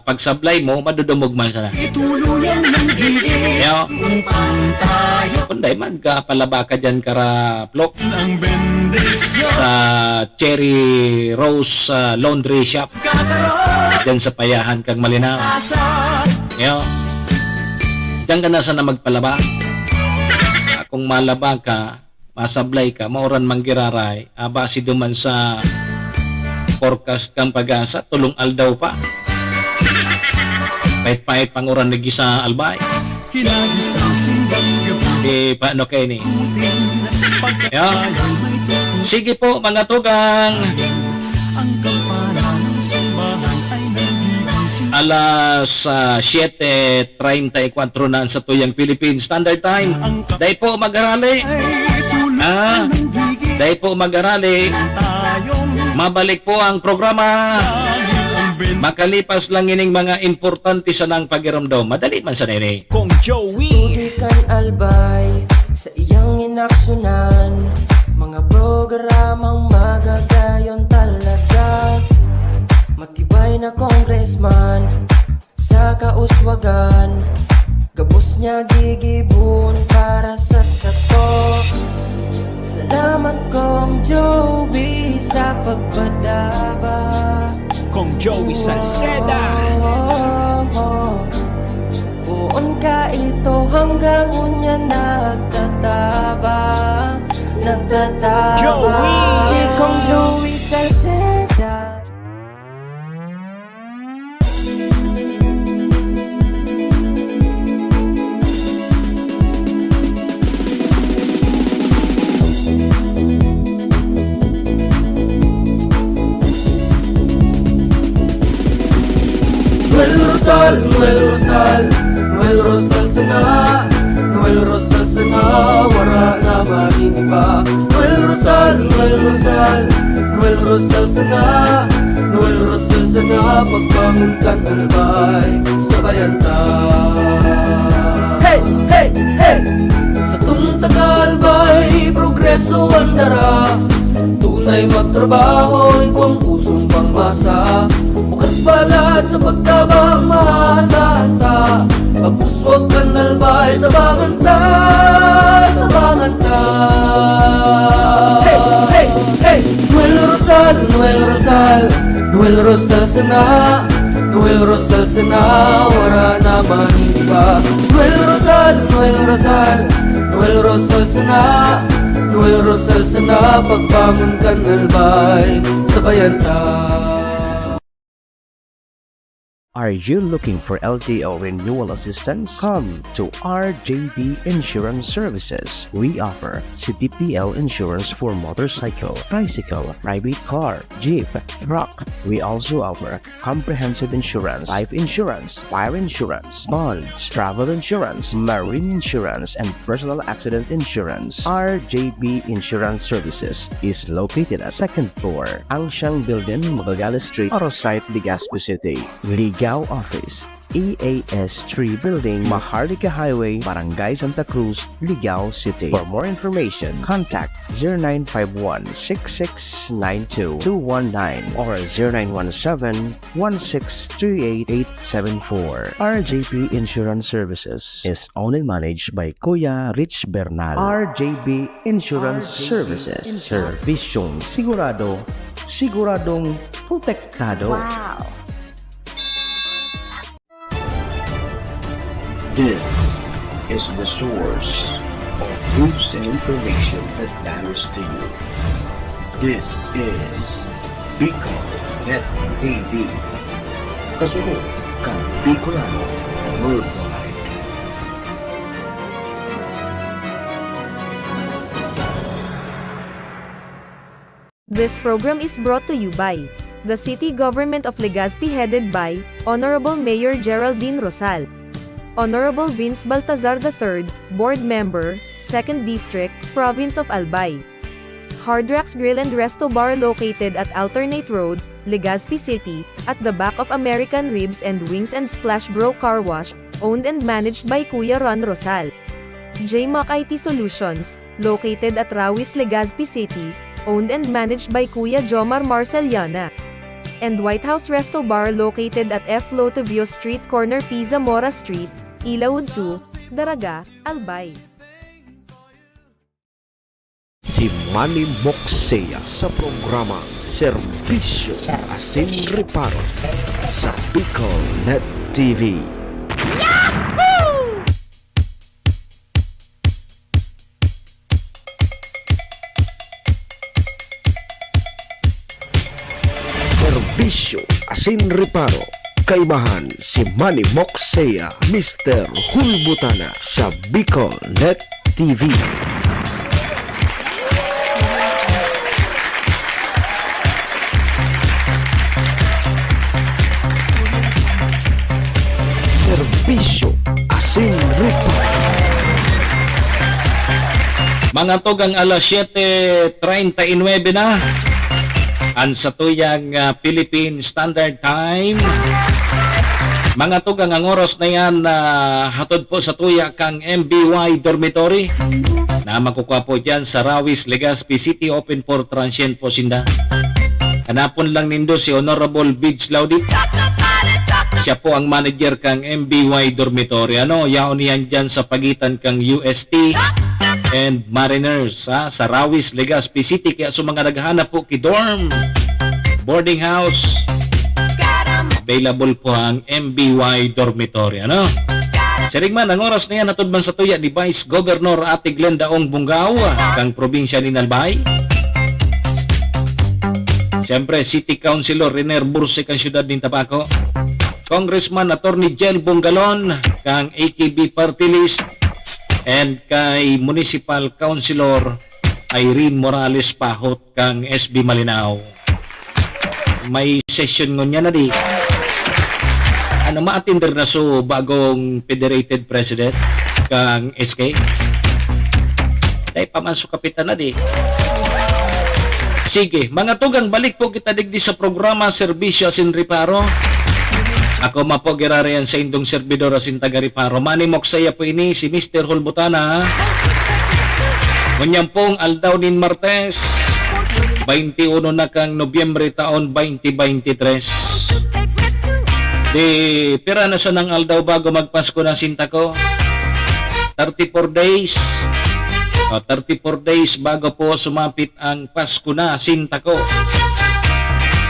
pagsablay mo, madudumog man sana. Kaya, kung dai, magpalaba ka dyan, kara Plok, sa Cherry Rose, ah, Laundry Shop. Diyan sa Payahan kang Malinao. Yo. Diyan ka na sana magpalaba. Ah, kung malaba ka, masablay ka, mauran manggiraray, ah, base duman sa forecast kang PAGASA, tulong aldaw pa. Pait-pait pang uran ligi sa Albay. Kinagisnan simbang gabi. Eh, paano kayo ni? Puting pagkakaya may tutukan. Sige po, mga tugang. Ang kampana ng simbahan ay nagigising. Alas, ah, siyete treinta y cuatro na ang satuyang Philippine Standard Time. Dai po mag-arali. Ah, dai po mag-arali. Mabalik po ang programa. Makalipas lang ining mga importante sanang pagiromdom. Madali man sana ini. Kong Joey. Tubig kan Albay sa iyang inaksyonan. Mga programang magagayon talaga. Matibay na congressman sa kauswagan. Gabos niya gig Kong Joey Salceda. Poon ka ito hanggang unya nagtataba, nagtataba. Joey! Si Kong Joey Salceda. Noel Rosal, Noel Rosal, Noel Rosal sana, Noel Rosal sana, wara na man iba. Noel Rosal, Noel Rosal, Noel Rosal sana, Noel Rosal sana, pagbangon kan albay, sabayan ta. Hey, hey, hey! Satong taga Albay, progreso an dara. Tunay magtrabaho, igwang pusong pangmasa. Bukas palad sa pagtabang, maasahan ta. Pagpuswag kan Albay, tabangan ta, tabangan ta. Hey, hey, hey! Noel Rosal, Noel Rosal, Noel Rosal sana, Noel Rosal sana, wara na man iba. Noel Rosal, Noel Rosal, Noel Rosal sana, Noel Rosal sana, pagbangon kan Albay, sabayan ta. Are you looking for L T O renewal assistance? Come to R J B Insurance Services. We offer C T P L insurance for motorcycle, tricycle, private car, jeep, truck. We also offer comprehensive insurance, life insurance, fire insurance, bonds, travel insurance, marine insurance, and personal accident insurance. R J B Insurance Services is located at second floor, Angsiang Building, Magallanes Street, Arosite, Legazpi City. Ligao Office, E A S three Building, Maharlika Highway, Barangay Santa Cruz, Ligao City. For more information, contact zero nine five one, six six nine two, two one nine or zero nine one seven, one six three eight, eight seven four. R J P Insurance Services is owned and managed by Kuya Rich Bernal. R J B Insurance Services. Servisyong sigurado, siguradong protektado. Wow! This is the source of news and information that matters to you. This is Bicol Net T V. Kasunod kan Bicolano Worldwide. This program is brought to you by the City Government of Legazpi, headed by Honorable Mayor Geraldine Rosal, Honorable Vince Baltazar the third, Board Member, Second District, Province of Albay. Hard Rocks Grill and Resto Bar, located at Alternate Road, Legazpi City, at the back of American Ribs and Wings and Splash Bro Car Wash, owned and managed by Kuya Ron Rosal. J Mac I T Solutions, located at Rawis, Legazpi City, owned and managed by Kuya Jomar Marceliana. And White House Resto Bar, located at F Lotivio Street, corner P Zamora Street, Ilaud two, Daraga, Albay. Si Manny Moksea sa programa Serbisyo Asin Reparo sa Bicol Net T V. Serbisyo asin reparo. Kaibahan si Manny Moksea, Mister Hulbutana sa Bicol Net T V. Serbisyo asin reparo. Mga tugang, alas siyete treinta y nuebe na. An satuyang, ah, Philippine Standard Time. Mga tugang, ang oras na yan, ah, hatod po sa tuya kang M B Y Dormitory na makukuha po dyan sa Rawis, Legazpi City. Open for transient po sinda. Hanapon lang nindo si Honorable Bids Laudit. Siya po ang manager kang M B Y Dormitory. Ano, yaon niyan dyan sa pagitan kang U S T and Mariners, ha, sa Rawis, Legazpi City. Kaya sa mga naghahanap po ki dorm, boarding house. Available po ang M B Y dormitory, ano? Siring man, ang oras na yan, hatod man sa tuya ni Vice Governor Ate Glenda Ong Bungao, kang probinsya ni Albay. Siyempre, City Councilor Riner Burse, kang siyudad nin Tabaco. Congressman Attorney Jel Bongalon, kang A K B Party List. And kay Municipal Councilor Irene Morales Pahot, kang S B Malinao. May session ngunyan na di. Ano, ma-attender na so bagong federated president kang S K? Dai pa man so kapitan na di. Sige, mga tugang, balik po kita digdi sa programa Serbisyo Asin Reparo. Ako man po giraray an saindong servidor asin taga Reparo. Manimok saya po ini, si Mister Hulbutana. Ngunyan pong aldaw nin Martes, twenty-one na kang Nobyembre taon twenty twenty-three. Di, pira na sanang aldaw bago magpasko na sinta ko? Thirty-four days. O, thirty-four days bago po sumapit ang Pasko na sinta ko.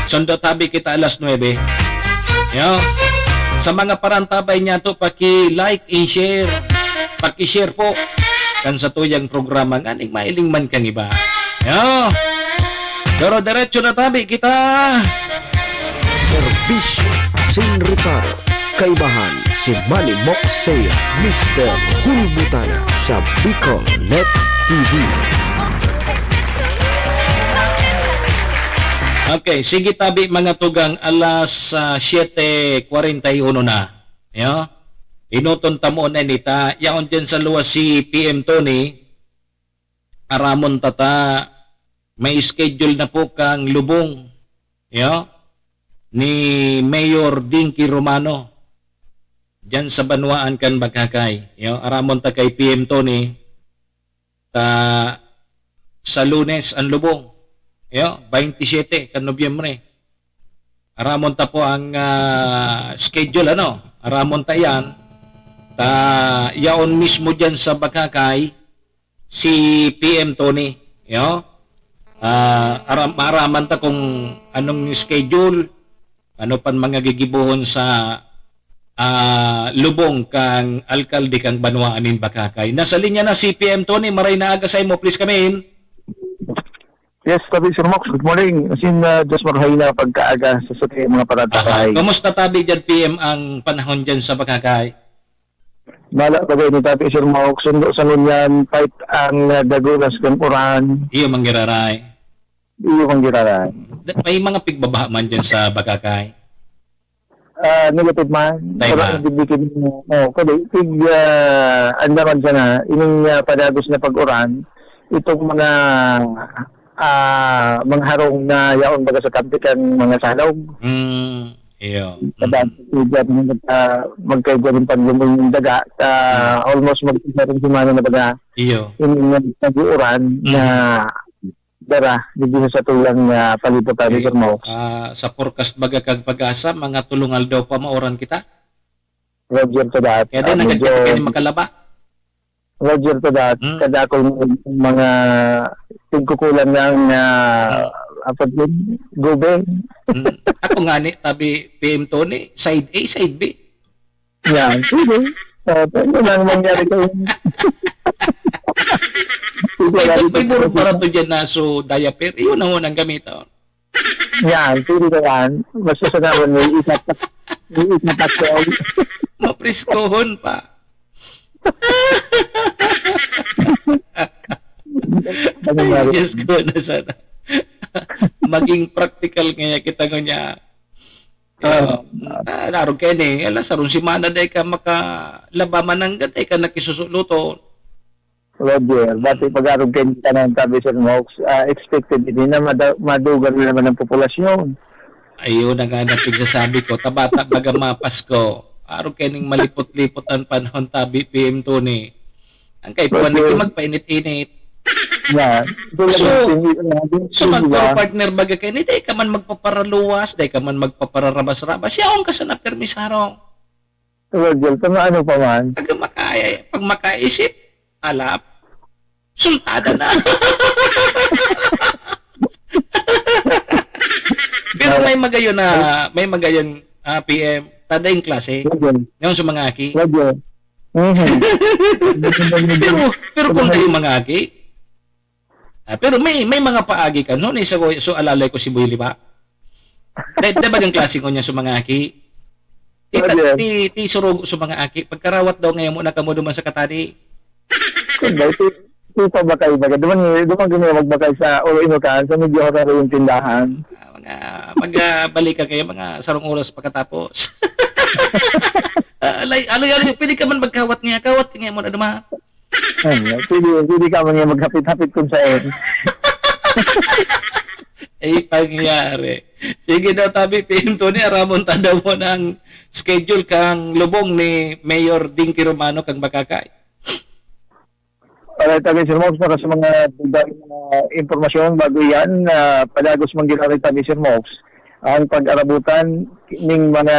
Sundo tabi kita alas nuebe. Yo. Sa mga parantabay niya to, paki-like and share. Paki-share po kan sa tuyang programa nganing mailing man kang iba. Yo. Pero diretso na tabi kita. Serbisyo asin reparo. Kaibahan si Manny Moxea, Mister Hulbutana sa Bicol Net T V. Okay, sige tabi mga tugang, alas ah, siyete kwarenta y uno na. Yo? Inuton ta mo na nita. Yaon dyan sa luwas si P M Tony. Aramon tata, may schedule na po kang lubong. Yo? Ni Mayor Dinky Romano. Diyan sa banwaan kan Bagakay. Yo? Aramon ta kay P M Tony. Ta sa Lunes ang lubong. Yo? Twenty-seven kan Nobyembre. Aramon ta po ang ah, schedule, ano? Aramon ta yan. Ta yaon mismo diyan sa Bagakay, si P M Tony. Yo? Ah, aram, maaraman ta kung anong schedule, ano pan mga gigibohon sa ah, lubong kang alkalde kang banwaan nin Bagakay. Nasa linya na si P M Tony, maray na aga sa imo, please come in. Yes, tabi Sir Mox, good morning. As in, uh, just marhay na pagkaaga sa, sa mga Aha. Paratapay. Kumusta tabi dyan, P M, ang panahon dyan sa Bagakay? Mala pa gani tabi Sir Mox, sundo sa ngunyan, fight ang uh, dagulas kan uran. Iyo manggiraray. Iyo manggiraray. Da- May mga pigbabaha man dyan sa Bagakay? Ah, negative man. Tayo Pero ba? Ang dibikin mo, oh, kadi, tig, ah, andaman siya na, ining ah, padagos na pag-uran, itong mga ah, mga harong na yaon baga sa kampi kan mga salog. Mm, iyo. Kada Mm. Kaiga rin, ah, magkaiga rin pag lumulong yung daga, ah, Mm. Almost mag-isang semana na baga Iyo. Yung nag-uuran Mm. na dara, digdi sa satuyang ah, palibot tayo, Iyo. Sir Mox. Ah, sa forecast baga kag Pag-asa, mga tulong aldaw pa mauran kita. Roger to that. Kaya din, Ah, nagkakita medyo kayo makalaba. Roger to that. Hmm. Kada akong mga tigkukulang ng ah, Hmm. Apa din? Gube. Hmm. Ako nga ni, tabi P M Tony, side A, side B. Yan, sige. Uh, ano lang mangyari ko. May, may burong para to dyan na so diaper. Iyon ang unang gamit. Oh. Yan, pwede ka yan. Basta sa naman, may isa pa. May isa pa siya. Mapriskohon pa. Ano nga Ay, rin? Diyos ko, na sana. Maging practical nga kita ngunyan. Ah. Ah, narog kayo ni. Ala, sarong simana dai ka makalaba mananggad, dai ka nakisusuloton. Roger, bati pag-arog kayo ng tanan, tabi Sir Mox, ah, expected din na mada- madugan na naman ang populasyon. Ayun na nga ang pigsasabi ko. Tabata baga mapas ko. Arog kayo ning malipot-lipot ang panahon, tabi P M Tony. Ang kaipuhan Roger. Nito magpainit-init. Yan. Ito lang So, yung tingin natin. So, Sige ba? Magparo-partner baga kayo, ni dai ka man magpaparaluwas, dai ka man magpapararabas-rabas. Yaon ka sa napirmisarong. Roger, tama ano pa man? Pag makaisip, alap, sultada na. Pero may magayon na, may magayon, ah, P M, ta daing klase. Roger. Ngayon sa mga aki. Roger. Mhm. Pero, pero kung daing mga aki, ah, pero may, may mga paagi ka, no? Ni sa, so, alalay ko si Boy Liba. Dai, dai bagang klase ko niya sa mga aki. Ti, Roger. Ti, ti surugo sa mga aki. Pagkarawat daw ngayon mo na kamo duman sa katadi. Kung daw, ti, ti pabakay baga. Duman, duman gini magbakay sa, o ino ka, sa medyo hararo yung tindahan. Ah, mga, magbalik ka kayo, mga sarong oras pagkatapos. Ah, alay, aloy, aloy, pwede ka man magkawat niya. Kawat ka ngayon mo na duman. Ano, pwede, pwede ka man yung maghapit-hapit kung saan. Ay, pangyari. Sige daw, tabi, P M Tony, aramon ta daw mo ng schedule kang lubong ni Mayor Dinky Romano kang Bakakay. Alright, tabi, Sir Mox, para sa mga dagdag na impormasyon, bago yan, ah, padagos man giraray, tabi, Sir Mox, ang pag-arabutan ning mga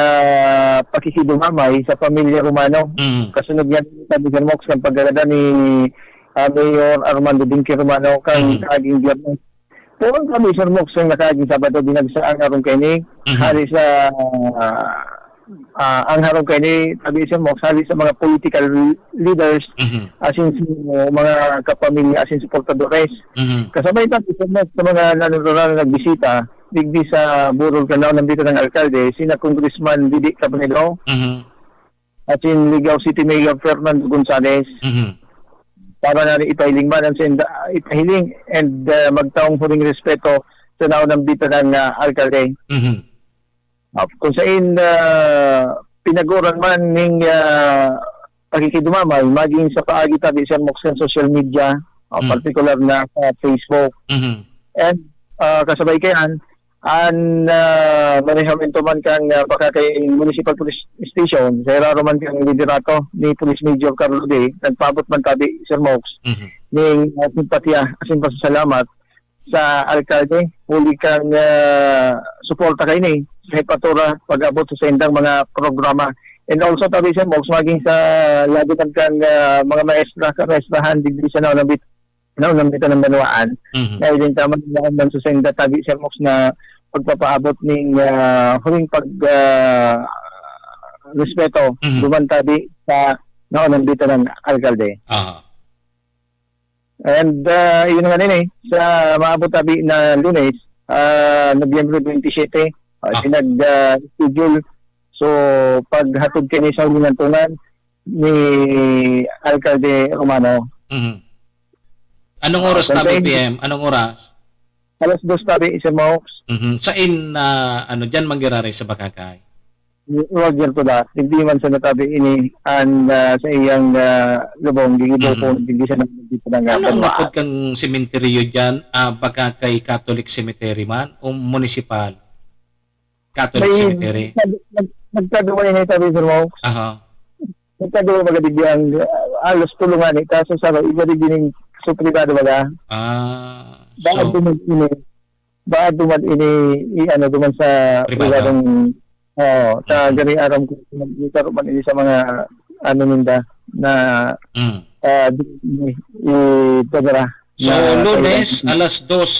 pakikidumamay sa pamilya Romano. Mm. Kasunod nga, tabi, Sir Mox, ng pagkagada ni, ah, Mayor Armando Dinky Romano kan Mm. kaaging Biyernes. Pero ang kami, Sir Mox, ang nakaaging Sabado, binagsa ang harong kaini, Mhm. hali sa, ah, ah, ang harong kaini, tabi, Sir Mox, hali sa mga political leaders, Mhm. asin sa mga kapamilya, asin suportadores. Mhm. Kasabay ta, Sir Mox, sa mga natural na nagbisita, digdi sa burol kan naunang bita ng alkalde, sina Congressman Didi Cabredo, Mhm. asin Ligao City Mayor Fernando Gonzales, Mhm. para na ipahiling man ang senda, ipahiling and, ah, magtaong huring respeto sa naunang bita ng, ah, alkalde. Mhm. Ah, kung sain, ah, pinaguran man ning, ah, pakikidumamay, maging sa paagi tabi sa mga social media, ah, Mm. partikular na sa Facebook. Mhm. And, ah, kasabay kayan, an, ah, manehamiento man kan, ah, Bakakay Municipal Police Station, sa iraro man kan liderato ni Police Major Carlo Day, nagpaabot man tabi, Sir Mox, Mhm. ning, ah, simpatya, asin pasasalamat sa alkalde, huli kan, ah, suporta kaini sa jepatura pag-abot sa saindang mga programa. And also, tabi, Sir Mox, maging sa lado man kan, ah, mga maestra, kamaestrahan, digdi sa naunang bit-, naunang bitanan banwaan, Mhm. na idin tama na man sa sainda, tabi, Sir Mox, na pagpapaabot ning, ah, huling pag, ah, respeto Mhm. duman, tabi, sa naunang bitanan alkalde. Aha. And, ah, yun nga rin eh, sa maabot tabi na Lunes, ah, Nobyembre twenty-seven, ah, Ah. pinag, ah, schedule. So, paghatod kaini sa hulingantungan ni Alkalde Romano. Mhm. Anong Ah, oras tabi, contained. P M? Anong oras? Alas dos tabi, Sir Mox. Mhm. Sain na, ano, diyan manggiraray sa Bakakay? Roger po da. Hindi man sa natabi ini an, ah, sa iyang, ah, lubong, gigibo po, Mhm. hindi siya nagdito na nga Ano ang banwaan. Mapod kang sementeryo diyan? Ah, Bakakay Catholic Cemetery man o municipal? Catholic May Cemetery? nag-, nag-, nagkaduwa ini, tabi, Sir Mox. Aha. Nagkaduwa baga digdi ang, ah, halos tulungan ni, kaso sa iba digdi ning supribado baga. Ah, Baka so duman ini, baka duman ini, i-, ano, duman sa Privado. pribadong, oo, sa Mhm. gani aram ko, nagkakaroon man ini sa mga, ano, ninda, na, Mm. ah, di, di, i-, So, na Lunes, talagang alas dos.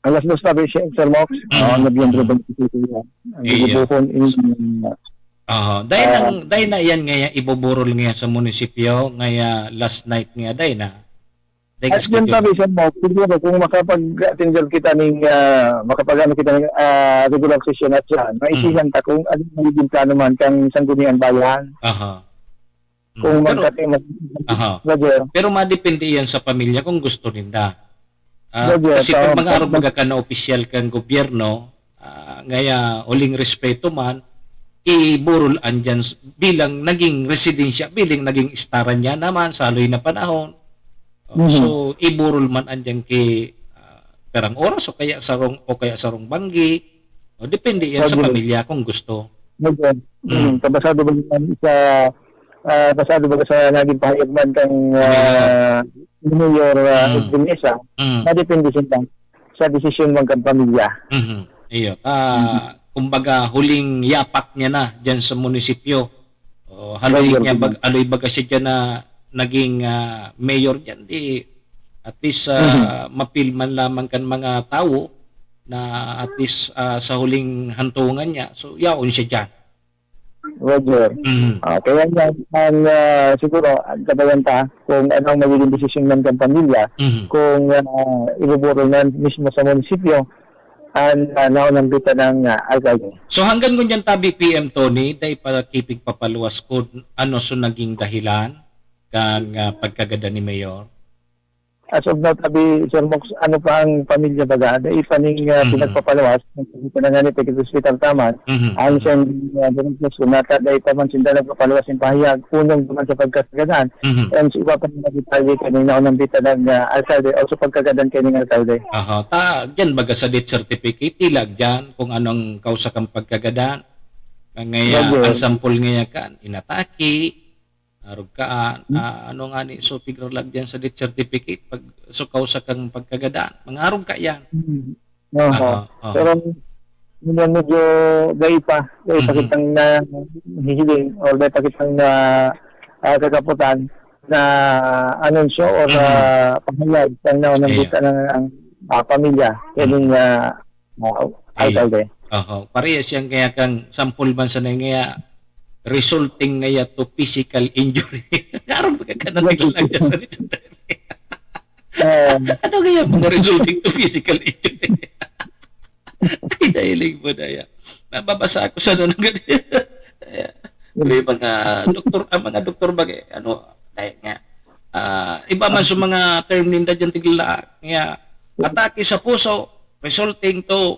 Alas dos tabi, Sir Mox. Mm. Oo, Nobyembre Mm. twenty-two yan. Ang Iya. bubuhon in, Aha. Dai ah, nang, dai na yan ngaya ibuburol ngaya sa munisipyo, ngaya last night ngaya, dai na. Dai at yun, kaskudyo. Tabi, Sir Mox, siguro kung makapag-attend kita ning, ah, makapag-ano kita ning, ah, regular session at yan, Mm. maisihan ta kung ano magiging plano man kang Sangguniang Bayan. Aha. Kung Mm, pero, magkati-, mag-, aha. Roger. Pero madepende iyan sa pamilya kung gusto ninda. Ah, Roger, kasi pag tama, mga arog tama. Baga ka na opisyal kang gobyerno, ah, ngaya huling respeto man, iburol an diyan s-, bilang naging residensya, bilang naging istaran niya naman sa haloy na panahon. Oh, Mhm. So, iburol man an diyan ki, ah, perang oras o kaya sarong, o kaya sarong banggi. O, depende yan sa Roger. Pamilya kung gusto. Roger. Mm. Mm. Kabasado ba yan sa, ah, basado ba sa naging pahayag man kang, Mayor. Ah, Mayor, ah, Mm. Edwin Mesa? Mm. Madepende siya sa desisyon man kang pamilya. Mhm. Iyo. Ah, Mhm. Kumbaga, huling yapak niya na diyan sa munisipyo. O, haloy Mayor niya din. Bag-, haloy baga siya diyan na naging, ah, mayor diyan, di at least, ah, Mhm. mapil man lamang kan mga tawo, na at least, ah, sa huling hantungan niya, so yaon siya diyan. Roger. Mhm. Ah, kaya nga, ang, ah, siguro, ang gabayan ta kung anong magiging desisyon man kan pamilya, Mhm. kung ah, ibuburol na mismo sa munisipyo ang ah, naunang bita ng ah, alkalde. So hanggang ngunyan tabi P M Tony, dai pa kipigpapaluwas kun ano so naging dahilan kan ah, pagkagadan ni Mayor? As of now, tabi, Sir Mox, ano pa ang pamilya baga? Dai pa ning ah, Mhm. pinagpapaluwas, hindi pa na nga ni pag-hospital taman. Mhm. Ang sa uh, Dr. Sunata, dai pa man sinda nagpapaluwas ng pahayag, punong naman sa pagkasagadan. Mhm. And sa iba pa mga detalye, kanina unang bita ng ah, alkalde, also pagkagadan kaning alkalde. Aha, ta diyan baga sa death certificate, tila diyan kung anong kausa kang pagkagadan. Ang ngaya, Roger. Ang sampol ngaya kan, inatake, arog ka, ah, ano nga ni, so pigra lang diyan sa death certificate, pag, so kausa kang pagkagadan, mga arog ka yan. Hmm. Oho. Aha, aha. Pero yun medyo dai pa, dai pa Mhm. kitang na hihiling or dai pa kitang na ah, kakaputan na anunsyo or Mhm. ah, pahayag ang naunang Iya. bita ng ang ah, pamilya kaning ah, ah, Iya. alkalde. Oho. Parehas yan kaya kang sampol man sa ngaya, resulting ngaya to physical injury. Karon magkakanan lang dyan sa Ah, Ano kaya mga resulting to physical injury? Ay, dahiling mo na yan. Nababasa ako sa ano, may mga doktor, ang mga doktor ba, eh, ano, dahil nga, ah, iba man sa mga term ninda dyan, tigla, nga, atake sa puso, resulting to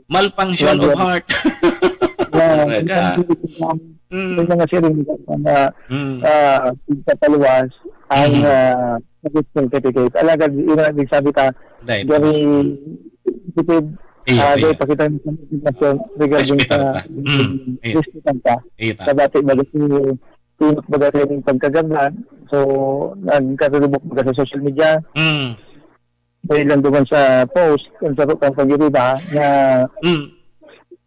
malfunction of heart. Yeah, Talaga. May Mm. mga siring na Mm. ah, pagpapaluwas ang Mhm. ah, death certificate. Alagad, yun ang sabi ka, Dahil very sensitive. Iya, Ah, iya. Dahil pakita ng information regarding Hospital sa ka. Mm, iya. hospital ka. Ita. Sa dati, baga si Pinot baga kayo ng pagkagadan. So, nagkatulubok baga sa social media. Mm. Dahil lang duman sa post, kung sa kang pag-iriba, na Mm.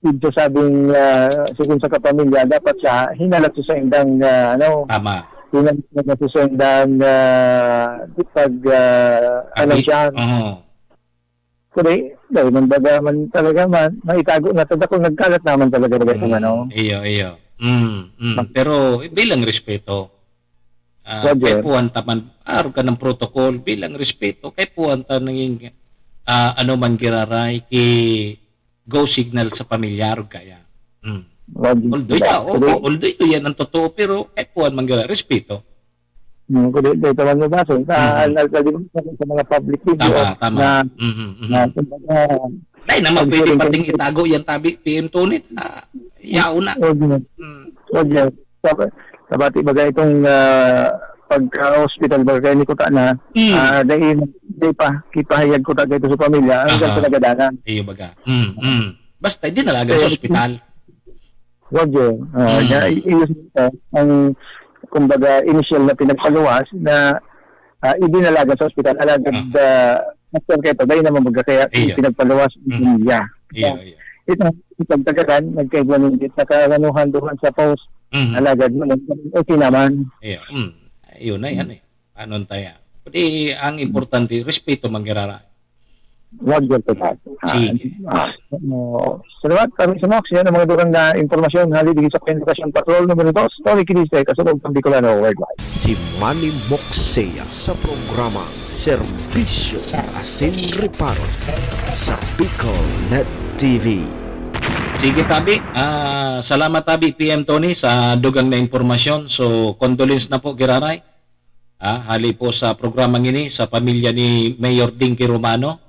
nagsasabing uh, sigon sa kapamilya, dapat siya hinalat sa indang, ah, ano, Tama. Hinalat sa indang uh, pag uh, Abi- anunsyahan. Oo. Kundi, dahil man baga man talaga man, maitago na tada kung nagkalat naman talaga baga yung ano. Mm, iyo, iyo. Mm, mm. Pero bilang respeto, ah, Roger. Kaipuhan ta man, arog ka ng protocol, bilang respeto, kaipuhan ta naging, ah, ano man giraray, ki go signal sa pamilyar, kaya. Mm. Roger. Although, yeah, oo, Kundi, although ito yan ang totoo, pero kaipuhan man giraray, respeto. Hmm, kundi, dahil naman mo ba, so, sa, Mhm. sa, sa, sa mga public video Tama, tama. na, Mhm, mhm. na, kumbaga, Dahil naman pag- pwede pag- pating itago yan, tabi, P M Tony, ah, yaon na. Roger. Mm. Roger. Sa, sa bati baga itong ah, pagka-hospital baga kayo ni Kuta na, Mm. ah, dahil, dahil pa, kipahayag ko taga ito sa pamilya, hanggang Aha. sa nagadanan. Iyo baga. Mm, mm. Basta, dinalagan sa Kaya- ospital. Roger, ah, Mm. na i- i- ang kumbaga initial na pinagpaluwas na ah, idinalagan sa ospital. Alagad, ah, after kayo, dahil naman baga kaya Iyo. pinagpaluwas Mm. niya. Iyo, iyo. Ito, ipagtagadan, nagkaiba ng nakalanuhan doon sa post. Mhm. Alagad mo, okay naman. Iyo. Mm. Ayun na yan eh. Paano tayo? Pwede, ang importante, respeto manggirara. Roger po tayo. Ah, Sige. ah, oh, salamat, kami sa Mox. Yan ang mga durang na impormasyon. Hali, digit sa Kwen Lokasyon Patrol, numero dos, Tony Kiliste, Kasulog, Pambicolano, Worldwide. Si Manny Moxea sa programa Serbisyo sa Asin Reparo sa Bicol Net T V. Sige, tabi. Ah, salamat, tabi, P M Tony, sa dugang na impormasyon. So, condolence na po, giraray. Ah, hali po sa programang ini, sa pamilya ni Mayor Dinky Romano,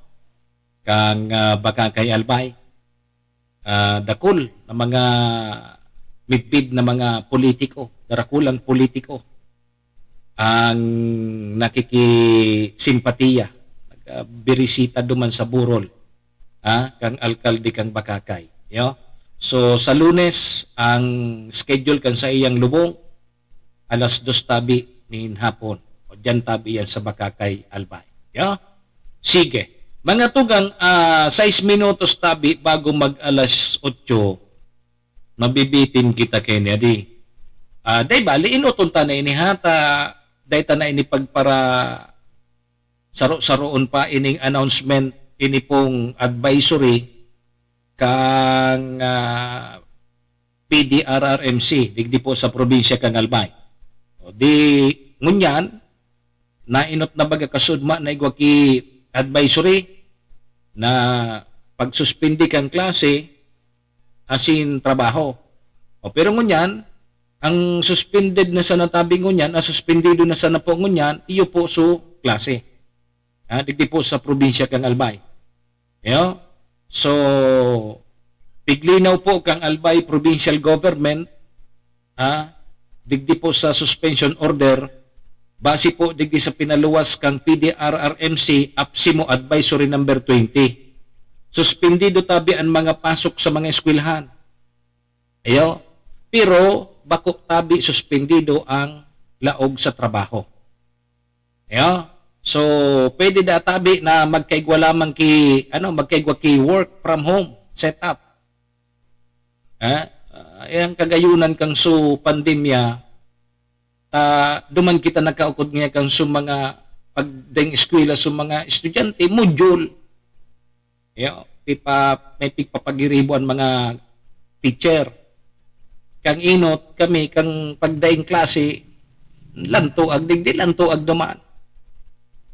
kang ah, Bakakay Albay. Ah, dakul na mga midbid na mga politiko, darakulang politiko ang nakikisimpatiya, nagbirisita duman sa burol, ah, kang alkalde kang Bakakay. Yo? So, sa Lunes, ang schedule kan sa iyang lubong, alas dos tabi nin hapon. O diyan tabi yan sa Bakakay, Albay. Yo? Sige. Mga tugang, ah, sais minutos tabi bago mag alas otso, mabibitin kita kini, adi. Ah, dai bali, inuton ta na ini ha, ta, dai ta na ini pagpara saro-saroon pa ining announcement ini pong advisory kan, ah, P D R R M C, digdi po sa probinsya kan Albay. O di, ngunyan, nainot na baga kasudma na igwa ki advisory na pagsuspindi kan klase asin trabaho. O, pero ngunyan, ang suspended na sana tabi ngunyan, ang suspendido na sana po ngunyan, iyo po su klase. Ha, digdi po sa probinsya kan Albay. Yo? So, piglinaw po kang Albay Provincial Government, ha, digdi po sa suspension order, base po digdi sa pinaluwas kang P D R R M C APSEMO Advisory Number twenty. Suspendido tabi an mga pasok sa mga eskwelahan. Ayo, pero bako tabi suspendido ang laog sa trabaho. Ayo, so pwede da tabi na magkaigwa lamang ki, ano, magkaigwa ki work from home setup. Eh, ah, eh, ang kagayunan kan su pandemya, ta duman kita nagkaukod nga kan su mga pagdaing eskwela su mga estudyante, module. Yo, pipa-, may pigpapagiribo an mga teacher. Kang inot, kami, kang pagdaing klase, lantoag digdi, lantoag duman.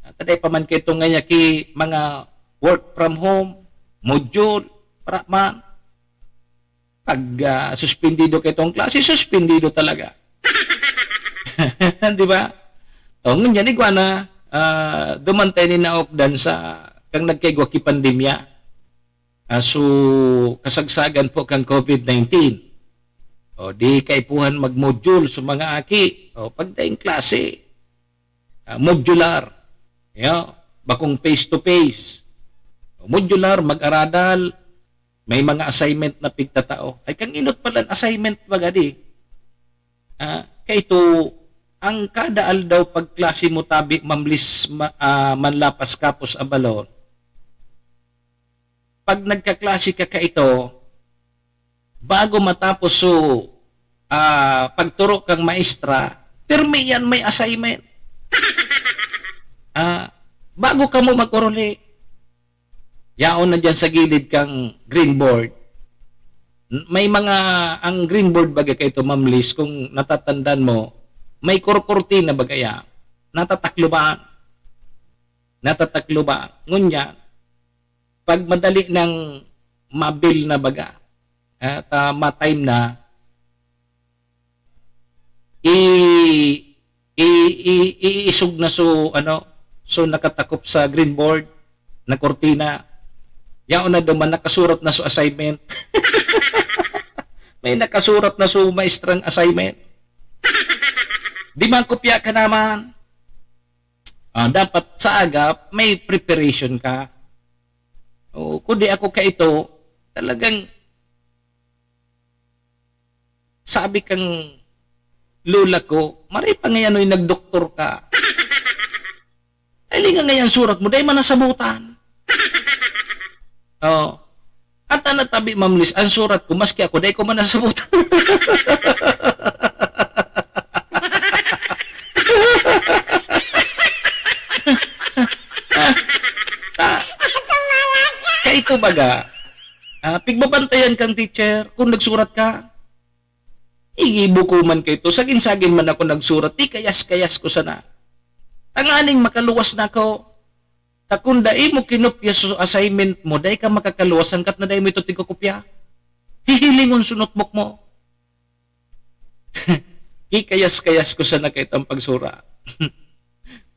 At aday pa man kaito nga ki mga work from home, module, para man. Pag, ah, suspendido kaitong klase, suspendido talaga. Di ba? O, ngunyan, igwa na, ah, duman ta ini naukdan sa, kang nagkaigwa ki pandemya. Ah, so, kasagsagan po kang COVID nineteen. O, di kaipuhan mag-module sa mga aki. O, pagdaing klase, ah, modular. Ya, bakong face to face. Modular, mag-aradal, may mga assignment na pigtatao. Ay, kang inot pala an assignment, baga di. Ah, kaito, ang kada aldaw pagklase mo tabi, mamlis, ma-, ah, manlapas kapos abalon. Pag nagkaklase ka kaito, bago matapos so, ah, pagturo kang maestra, pirmi yan may assignment. Ah, bago kamo mag-oruli, yaon na diyan sa gilid kang green board. N-, may mga, ang green board baga kaito, Ma'am Liz, kung natatandaan mo, may kurkurtina baga yan. Natatakloban. Natatakloban. Ngunyan, pag madali nang mabil na baga, at, ah, ma-time na, i-, i-, i-, iisog na so, ano, so nakatakop sa green board na kurtina. Yaon na duman, nakasurat na so assignment. May nakasurat na so maestrang assignment. Di man kopya ka naman. Ah, dapat sa aga, may preparation ka. O, kundi ako kaito, talagang sabi kang lola ko, "Maray pa ngayanoy nagdoktor ka. Ay, linga ngayan surat mo, dai man nasabutan." Oh. At ang natabi, Ma'am Liz, ang surat ko, maski ako, dai ko man nasabutan. Ah, kaito baga, ah, pigbabantayan kang teacher kung nagsurat ka. Igibo ko man kaito, sagin-sagin man ako nagsurat, ikayas-kayas ko sana. Tanganing makaluwas na ako. Ta kun dai mo kinopya so assignment mo, dai ka makakaluwas hangkat na dai mo ito tigkukopya. Hihilingon so notebook mo. Kikayas-kayas ko sana kaitong pagsura.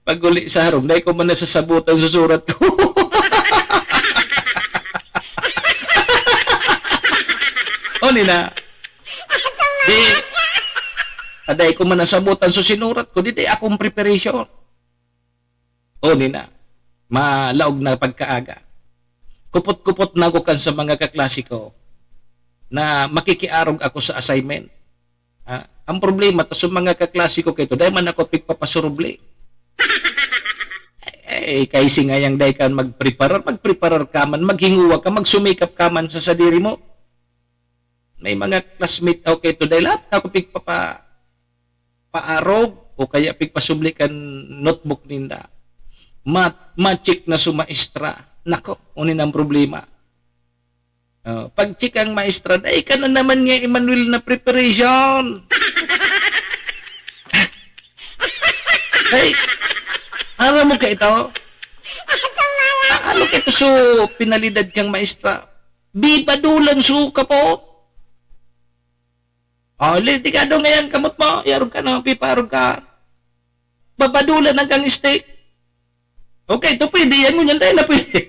Pag-uli sa harong, dai ko man nasasabutan sa surat ko. O, nina. Di, aday ko man nasabutan sa sinurat ko, di, di akong preparation. O, nina, malaog na pagkaaga. Kupot-kupot na ako kan sa mga kaklase ko na makikiarog ako sa assignment. Ah, ang problema, ta sa mga kaklase ko kaito, dai man ako pigpapasurubli. Eh, kay singayang dai ka magpreparar, magpreparar ka man, maghinguwa ka, magsumikap ka man sa sadiri mo. May mga classmate ako kaito, dai lahat ako pigpapa-, paarog o kaya pigpasubli kan notebook ninda. Ma-, ma-check na sa maestra. Nako, uni nang problema. Oh, pag-check ang maestra, "Dai ka na naman nga, Emmanuel, na preparation." Ay, aram mo ka ito? A-, ano ka ito so pinalidad kang maestra? Bibadulan so ka po? Oh, li-, di ka daw ngayon kamot mo, yarog ka na, piparog ka. Babadulan ang kang steak. Okay, ito pwede yan, ngunyan tayo na pwede.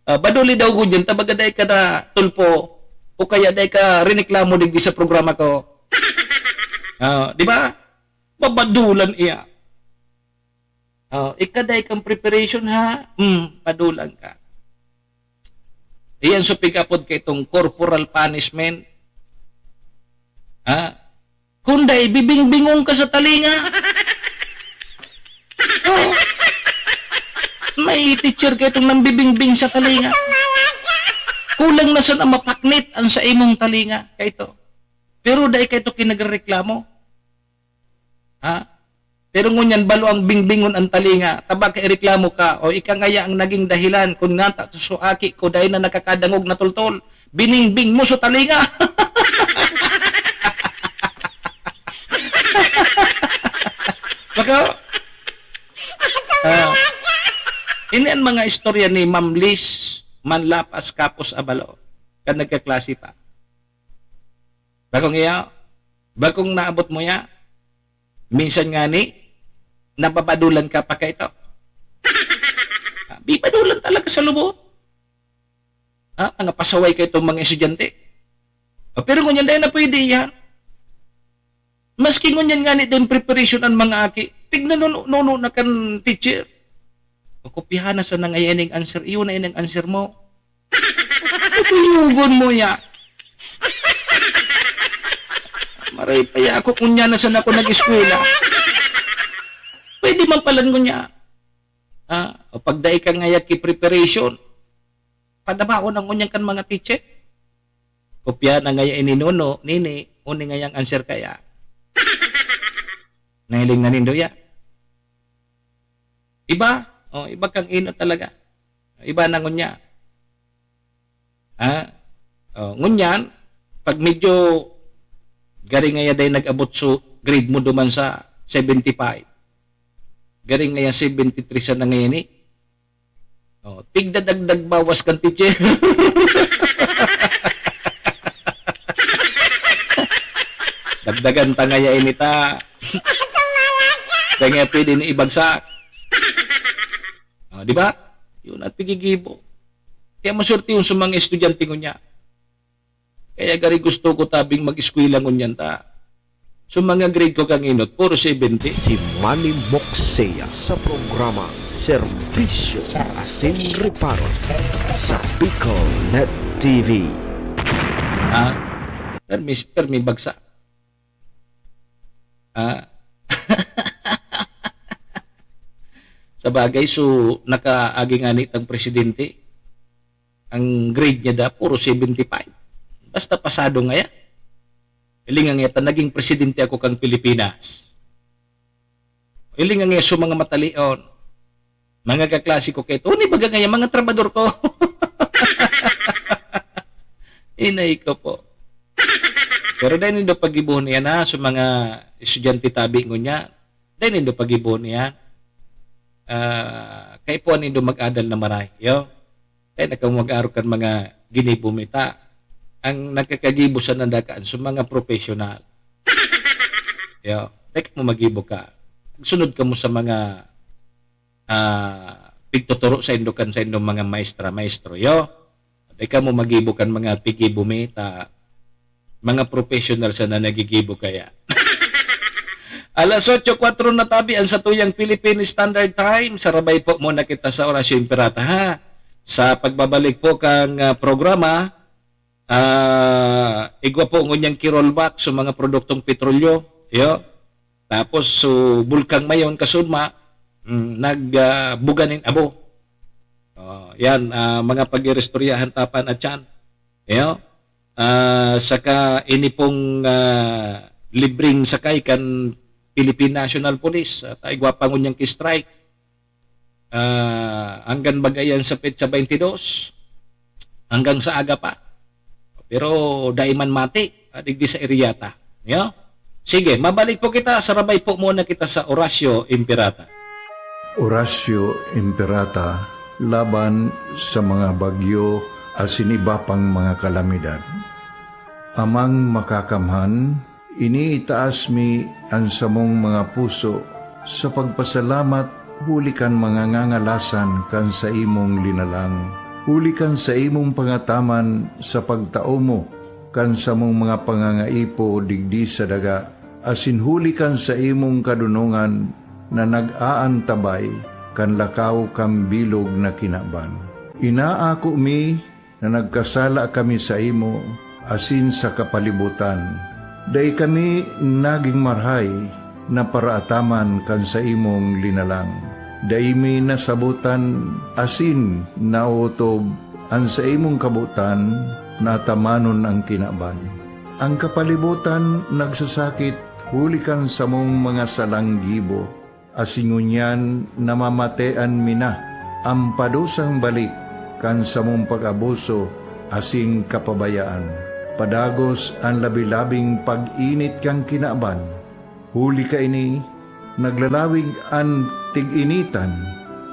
Ah, baduli daw ngunyan, tabaga dai ka na tulpo, o kaya dai ka riniklamo digdi sa programa ko. Ah, di ba? Babadulan iya. Ah, ikaday kang preparation, ha? Hmm, padulan ka. Iyan so pig-apod ka itong corporal punishment. Ha? Kung dai, bibingbingon ka sa talinga. Oh. May teacher ka itong nambibingbing sa talinga. Kulang na sana mapaknit ang sa imong talinga. Kaito. Pero dai ka ito kinagreklamo. Ha? Pero ngunyan, balo ang bingbingon ang talinga, tabaka ireklamo ka, o ika ngaya ang naging dahilan kun ngata so aki ko dai na nakakadangog na tultol. Biningbing mo so talinga. Baka, ah, ini ang mga istorya ni Ma'am Liz Manlapas Kapos Abalo, kan nagkaklase pa. Bakong iya, bakong naabot mo ya, minsan ngani, nababadulan ka pa kaito. Ah, bibadulan talaga sa lubot. Ah, mga pasaway kaitong mga estudyante. Ah, pero ngunyan, dai na pwede yan. Maski ngunyan ngani din preparation ang mga aki, tignan nuno, nuno na kan teacher. Pakopyahan na sana ngayon ang answer. Iyon na yun ang answer mo. Tuyugon mo ya. Maray pa ya ako, kunya na sana ako nag-eskwela. Pwede man palan kunya. Ah, o pagdai ka ngaya ki preparation, padabaon ang unyang kan mga teacher. Kopya na ngaya ini, nuno, nini, uni ngayang answer kaya. Nahiling na nindo ya. Iba? Oh, iba kang ino talaga. Iba na ngunyan. Ha? Oh, ngunyan, pag medyo garing ngaya dai nag-abot so grade mo duman sa seventy-five. Garing ngaya seventy-three sa nangayon eh. Oh, tigdadagdag bawas kan teacher. Dagdagan ta ngaya ini ta. Kaya nga pwede ni ibagsak. Oh, di ba? Yun at pigigibo. Kaya maswerte yun sa mga estudyante ko niya. Kaya gari gusto ko tabing mag-eskwela ngunyan ta. So, mga grade ko kang inot, puro seventy. Si Manny Moxea sa programa Serbisyo asin Reparo sa Bicol Net T V. Ha? Permi, permi bagsa. Ha? Sa bagay, so, nakaagi nga ni tang presidente, ang grade niya da, puro seventy-five. Basta pasado nga yan. Hiling nga ta, naging presidente ako kang Pilipinas. Hiling nga so mga matalion, mga kaklase ko kay Tony, baga nga yan, mga trabador ko. Inay ko po. Pero dahil nindo pag-ibuhon niya na, so mga estudyante tabi ngunyan, dahil nindo pag-ibuhon niya, ah, kay po nindo mag-adal na maray, yo? Kaya na kamo mag-arog kan mga ginibo mi ta. Ang nagkakagibo sa nandakaan, so mga professional. Yo, dai kamo magibo ka. Sunod kamo sa mga, ah, pigtuturo sa indo kan sa indong mga maestra, maestro, yo. Dai kamo magibo kan mga pigibo mi ta mga professional sana nagigibo kaya. Alas otso kwatro na tabi ang satuyang Philippine Standard Time. Sarabay po muna kita sa Orasyon Pirata, ha? Sa pagbabalik po kang, ah, programa, ah, igwa po ngunyang ki-rollback sa mga produktong petrolyo, yo. Tapos, so, Bulkang Mayon, kasudma, mm, nag, ah, buga nin abo. Oh, yan, ah, mga pag-iristoryahan tapan at yan. Yo. Ah, saka ini pong, ah, libreng sakay kan Philippine National Police. At ay gwapa ngunyan ki-strike. Ah, hanggang bagayan sa petsa twenty-two, hanggang sa aga pa. Pero dai man mati, ah, digdi sa area ta. Yo? Sige, mabalik po kita, sarabay po muna kita sa Oratio Imperata. Oratio Imperata laban sa mga bagyo asin iba pang mga kalamidad. Amang Makakamhan, iniitaas mi an samong mga puso sa pagpasalamat huli kan mga ngangalasan kan saimong linalang, huli kan saimong pangataman sa pagtao mo kan samong mga pangangaipo digdi sa daga, asin huli kan saimong kadonongan na nag-aantabay kan lakaw kan bilog na kinaban. Inaako mi na nagkasala kami saimo asin sa kapalibotan. Dai kami nagin marahay na paraataman kan saimong linalang. Dai mi nasabotan asin naotob an saimong kabotan na atamanon an kinaban. An kapalibotan nagsasakit huli kan samong mga salang gibo, asin ngunyan namamatean mi na an padusang balik kan samong pag-abuso asin kapabayaan. Padagos an labi-labing pag-init kan kinaban. Huli kaini, naglalawig an tig-initan,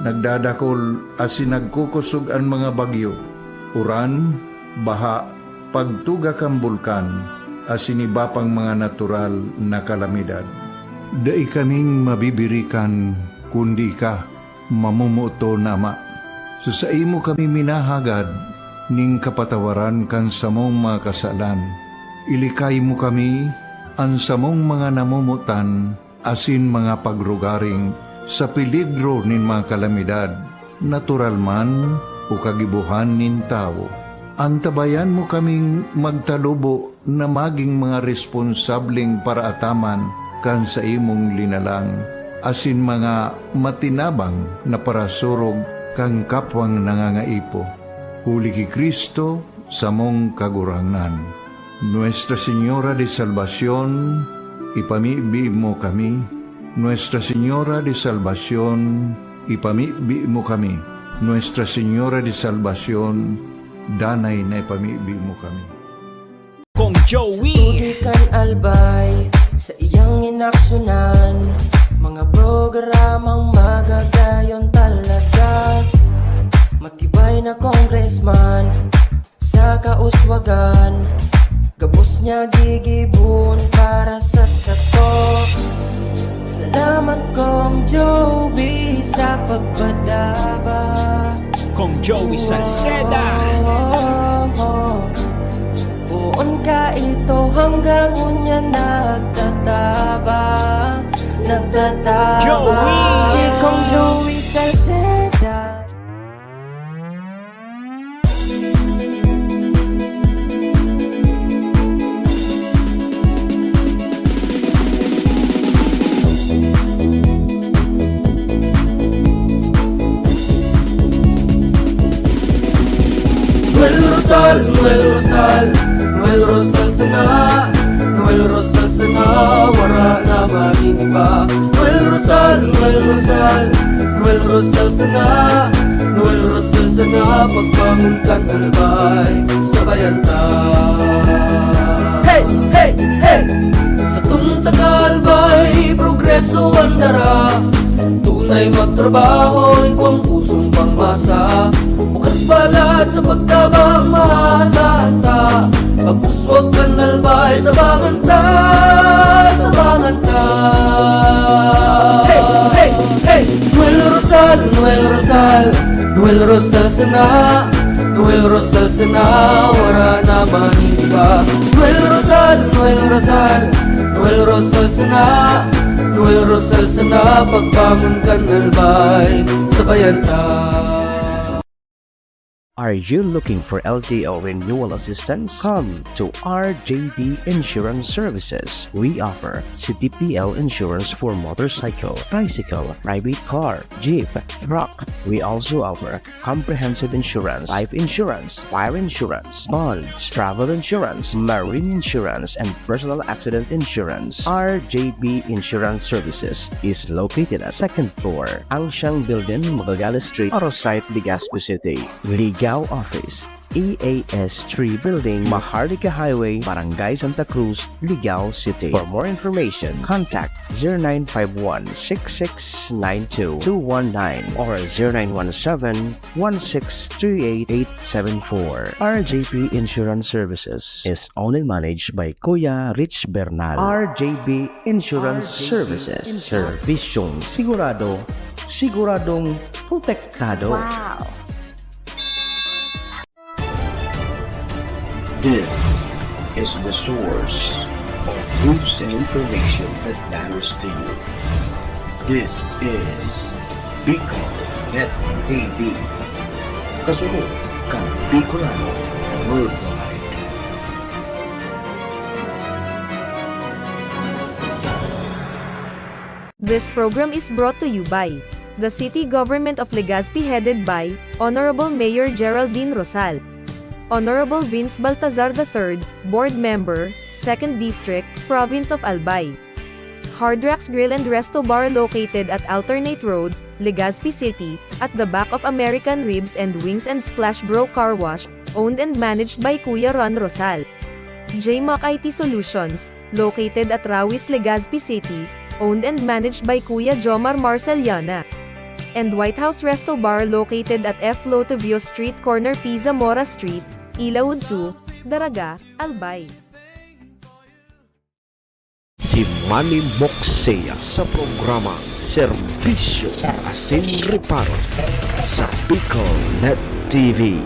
nagdadakol asin nagkukosog an mga bagyo, uran, baha, pagtuga kan bulkan, asin iba pang mga natural na kalamidad. Dai kaming mabibirikan, kundi ika, mamomoton na Ama. Sa saimo kami minahagad nin kapatawaran kan samong mga kasalan. Ilikay mo kami, an samong mga namomotan, asin mga pagrugaring sa peligro nin mga kalamidad, natural man o kagibohan nin tawo. Antabayan mo kaming magtalubo na magin mga responsableng paraataman kan saimong linalang, asin mga matinabang na parasurog kan kapwang nangangaipo. Huli ki Cristo, samong Kagurangnan. Nuestra Señora de Salvacion, ipamibi mo kami. Nuestra Señora de Salvacion, ipamibi mo kami. Nuestra Señora de Salvacion, danay na ipamibi mo kami. Kong Joey. Sa tubig kan Albay, sa iyang inaksyonan, mga programang magagayon talaga. Matibay na congressman, sa kauswagan, gabos niya gigibon para sa sato. Salamat, Kong Joey, sa pagpadaba. Kong Joey Salceda. Oh, oh, oh. Poon ka ito hanggang unya nagtataba, nagtataba. Joey. Si Kong Joey Salceda. Noel Rosal, Noel Rosal, Noel Rosal sana, Noel Rosal sana, wara na magin iba. Noel Rosal, Noel Rosal, Noel Rosal sana, Noel Rosal sana, pagbangon kan Albay, sabayan ta. Hey, hey, hey! Satong taga Albay, progreso an dara. Tunay magtrabaho, igwang pusong pangmasa. Bukas balat sa pagtabang, maasahan ta. Pag-uswag kan Albay, tabangan ta, tabangan ta. Hey, hey, hey! Noel Rosal, Noel Rosal, Noel Rosal sana, Noel Rosal sana, wara na magin iba. Noel Rosal, Noel Rosal, Noel Rosal sana, Noel Rosal sana, pagbangon kan Albay, sabayan ta. Are you looking for L T O renewal assistance? Come to R J B Insurance Services. We offer C T P L insurance for motorcycle, tricycle, private car, jeep, truck. We also offer comprehensive insurance, life insurance, fire insurance, bonds, travel insurance, marine insurance, and personal accident insurance. R J B Insurance Services is located at second floor, Angsiang Building, Magallanes Street, Orosite, Legazpi City. Ligao Office, E A S three Building, Maharlika Highway, Barangay Santa Cruz, Ligao City. For more information, contact zero nine five one six six nine two two one nine or zero nine one seven one six three eight eight seven four. R J P Insurance Services is owned and managed by Kuya Rich Bernal. R J B Insurance Services. Servisyong sigurado, siguradong protektado. Wow! This is the source of news and information that matters to you. This is Bicol Net T V. Kasunod kan Bicolano Worldwide. This program is brought to you by the City Government of Legazpi, headed by Honorable Mayor Geraldine Rosal, Honorable Vince Baltazar the third, Board Member, Second District, Province of Albay. Hard Rocks Grill and Resto Bar, located at Alternate Road, Legazpi City, at the back of American Ribs and Wings and Splash Bro Car Wash, owned and managed by Kuya Ron Rosal. J Mac I T Solutions, located at Rawis, Legazpi City, owned and managed by Kuya Jomar Marceliana. And White House Resto Bar, located at F Lotivio Street, corner P Zamora Street, Ilaud two, Daraga, Albay. Si Manny Moxea sa programa Serbisyo Asin Reparo sa Bicol Net T V.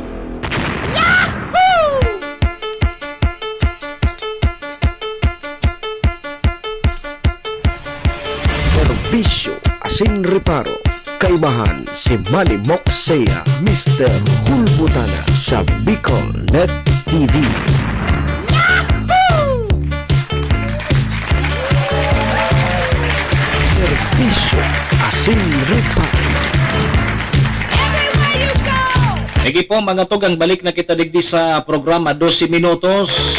Serbisyo Asin Reparo, kaibahan si Manny Moxea, Mister Hulbutana sa Bicol Net T V. Serbisyo Asin Reparo. Sige po, mga tugang, balik na kita digdi sa programa, dose minutos.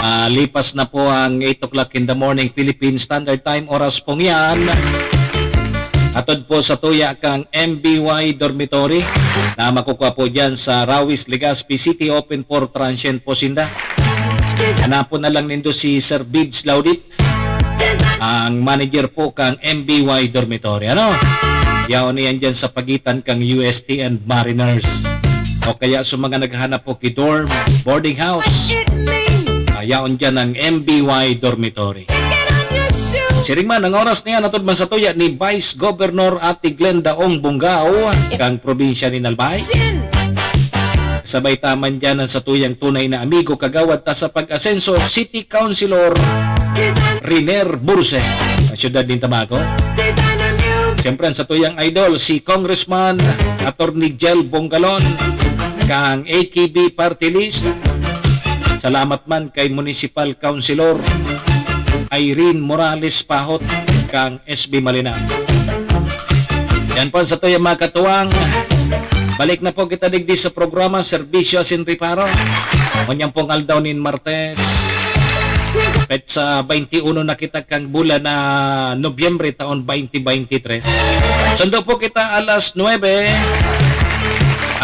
Ah, lipas na po ang eight o'clock in the morning, Philippine Standard Time, oras pong yan. Atod po sa tuya kang M B Y Dormitory na makukuha po dyan sa Rawis, Legazpi City, open for transient po sinda. Hanapon na lang nindo si Sir Bids Laudit, ang manager po kang M B Y Dormitory. Ano? Yaon niyan dyan sa pagitan kang U S T and Mariners. O kaya sa mga naghahanap po ki dorm, boarding house, ah, yaon dyan ang M B Y Dormitory. Siring man, ang oras niya, natod man sa tuya ni Vice Governor Ate Glenda Ong Bongao, kang probinsya ni Albay. Sabay ta man dyan ang satuyang tunay na amigo, kagawad ta sa pag-asenso, City Councilor Riner Burse, ang siyudad nin Tabaco. Siyempre, ang satuyang idol, si Congressman Attorney Jel Bongalon, kang A K B Party List. Salamat man kay Municipal Councilor Irene Morales Pahot, kang S B Malinaw. Yan po ang satuyang mga katuwang. Balik na po kita digdi sa programa, Serbisyo Asin Reparo. Ngunyan pong aldaw nin Martes, petsa twenty-one na kita kang bulan na Nobyembre, taon twenty twenty-three. Sundo po kita alas nuebe.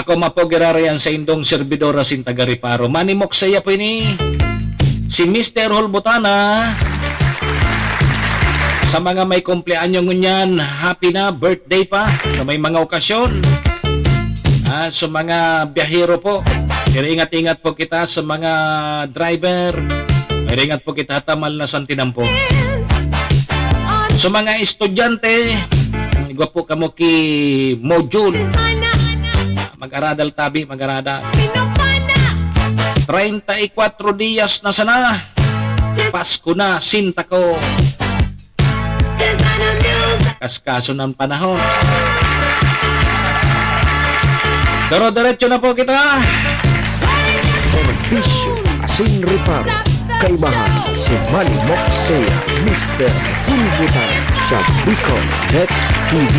Ako man po giraray an saindong servidor asin taga Reparo, Manny Moxea po ini. Si Mister Hulbutana, sa mga may kumpleanyo ngunyan, happy na birthday pa. Sa may mga okasyon, ah, sa mga biyahero po, ingat-ingat po kita. Sa mga driver, ingat po kita, tamal na santinampo. Sa mga estudyante, igwa po kamo ki module. Mag-aradal tabi, mag-aradal. Treinta y cuatro dias na sana. Pasko na, sinta ko. Kaskaso ng panahon. Doro-diretso na po kita. Serbisyo asin reparo. Kaibahan si Manny Moxea, Mister Bulbutan sa Bicol Net T V.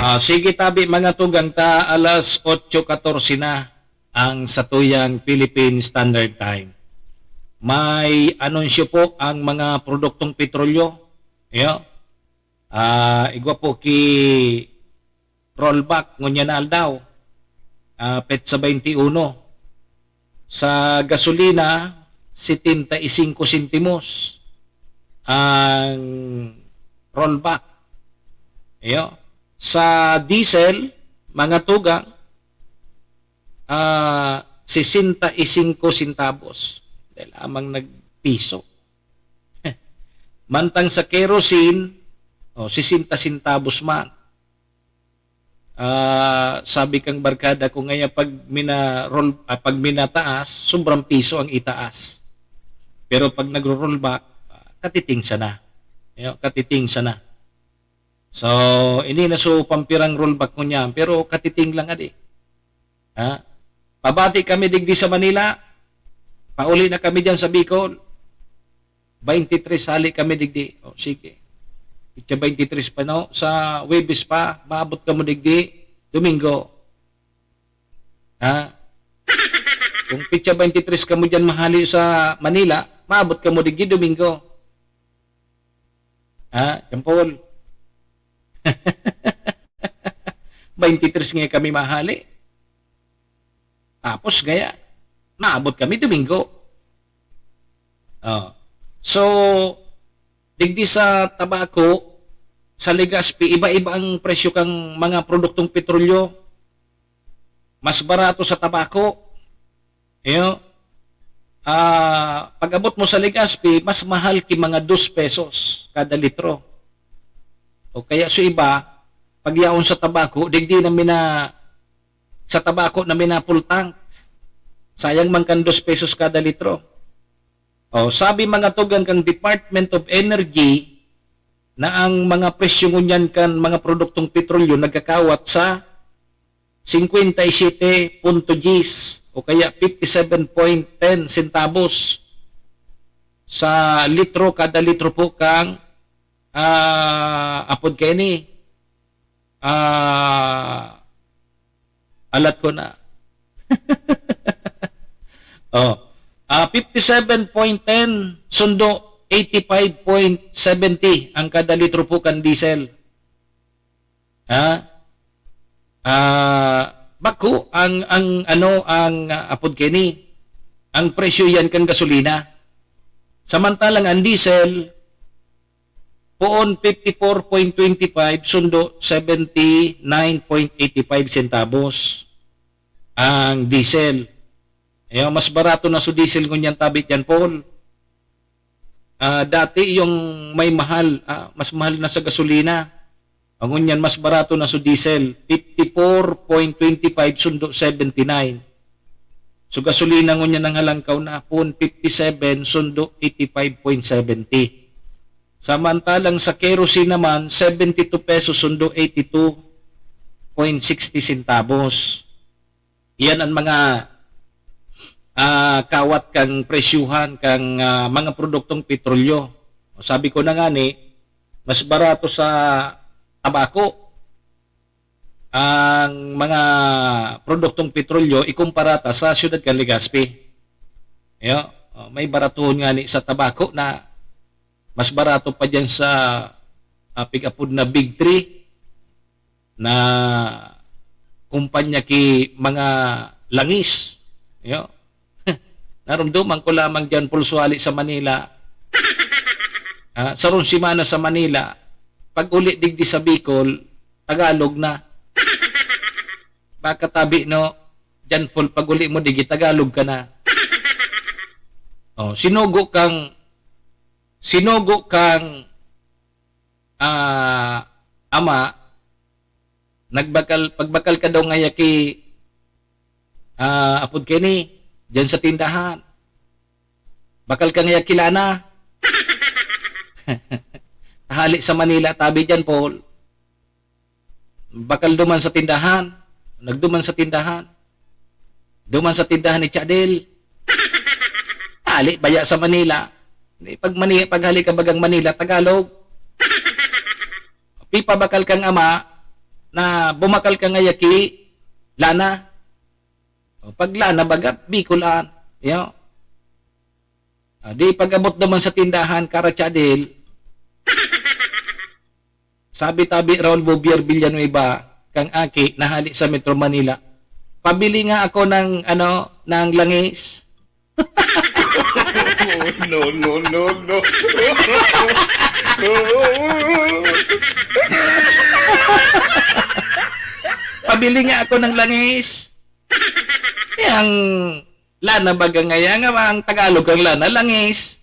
Ah, sige tabi mga tugang ta, alas otso katorse na ang satuyang Philippine Standard Time. May anunsyo po ang mga produktong petrolyo. Iyo. Ah, igwa po ki rollback ngunyan na aldaw, ah, petsa twenty-one. Sa gasolina, setenta y cinco sentimos ang rollback. Iyo. Sa diesel, mga tugang, ah, sesenta y cinco centavos. Dahil lamang nagpiso. Mantang sa kerosene, oh, sesenta centavos man. Ah, sabi kang barkada ko, "Ngaya pag mina-roll, ah, pag minataas, sobrang piso ang itaas. Pero pag nagro-rollback, ah, katiting sana." Yo, katiting sana. So, ini na so pampirang rollback ko niyan, pero katiting lang adi. Ha? Pabati kami digdi sa Manila. Pauli na kami diyan sa Bicol. Twenty-three hali kami digdi. O, sige. Itsa twenty-three pa, no? Sa Huwebes pa, maabot kamo digdi, Domingo. Ha? Kung pitsa twenty-three kamo diyan mahali sa Manila, maabot kamo digdi, Domingo. Ha? Jean Paul? Twenty-three nga kami mahali. Tapos gaya, naabot kami Domingo. Oh. So, digdi sa Tabaco, sa Legazpi, iba-iba ang presyo kang mga produktong petrolyo. Mas barato sa Tabaco. Iyo. Ah, pag-abot mo sa Legazpi, mas mahal ki mga dos pesos kada litro. O kaya sa iba, pag yaon sa Tabaco, digdi na mina-, sa Tabaco na mina-full tank. Sayang man kan dos pesos kada litro. O, sabi mga tugang kang Department of Energy na ang mga presyo ngunyan kan mga produktong petrolyo nagkakawat sa singkwenta y siyete punto diyes o kaya fifty seven point ten centavos sa litro, kada litro po kang, ah, apod kaini, ah, alat ko na. Oh, ah, fifty seven point ten sundo eighty five point seventy ang kada litro po kan diesel. Ha? Ah, bako ang, ang ano, ang, ah, apod kaini, ang presyo yan kan gasolina. Samantalang ang diesel, poon fifty four point twenty five, sundo seventy nine point eighty five centavos ang diesel. Ayan, mas barato na so diesel ngunyan tabi diyan, Paul. Ah, dati yung may mahal, ah, mas mahal na sa gasolina. Ang ngunyan, mas barato na so diesel, fifty four point twenty five sundo seventy nine. So gasolina ngunyan ang halangkaw na, poon fifty seven sundo eighty five point seventy. Samantalang sa kerosene naman, seventy two pesos sundo eighty two point sixty centavos. Iyan ang mga, ah, kawat kang presyuhan kang, ah, mga produktong petrolyo. Sabi ko na nga ni, mas barato sa Tabaco ang mga produktong petrolyo ikumpara ta sa siyudad kan Legazpi. Yo, oh, may baratuhon nga ni sa Tabaco na mas barato pa diyan sa, ah, pig-apod na Big Three na kumpanya ki mga langis. Yo. Narumduman ko lamang diyan, Paul, suwali sa Manila. Ah, sarong semana sa Manila, pag uli digdi sa Bicol, Tagalog na. Baka tabi, no? Diyan, Paul, pag uli mo digdi, Tagalog ka na. Oh, sinugo kang, sinugo kang, ah, ama, nagbakal, pagbakal ka daw ngaya ki, ah, apod kaini, diyan sa tindahan. Bakal ka ngaya ki Lana. Hali sa Manila, tabi diyan, Paul. Bakal duman sa tindahan. nagduman sa tindahan. Duman sa tindahan ni Chadel. Hali baya sa Manila. Di, pag Mani-, pag hali ka bagang Manila, Tagalog. Pipabakal kang ama na bumakal ka ngaya ki Lana. O, pag Lana baga, Bicol an. Yo. Ah, di pag-abot naman sa tindahan, Kara Chadel, sabi tabi Raul Bouvier Villanueva, kang aki, nahali sa Metro Manila. "Pabili nga ako ng, ano, ng langis." No, no, no, no. "Pabili nga ako ng langis." Yang Lana baga ngaya, nga ang Tagalog ang Lana, langis.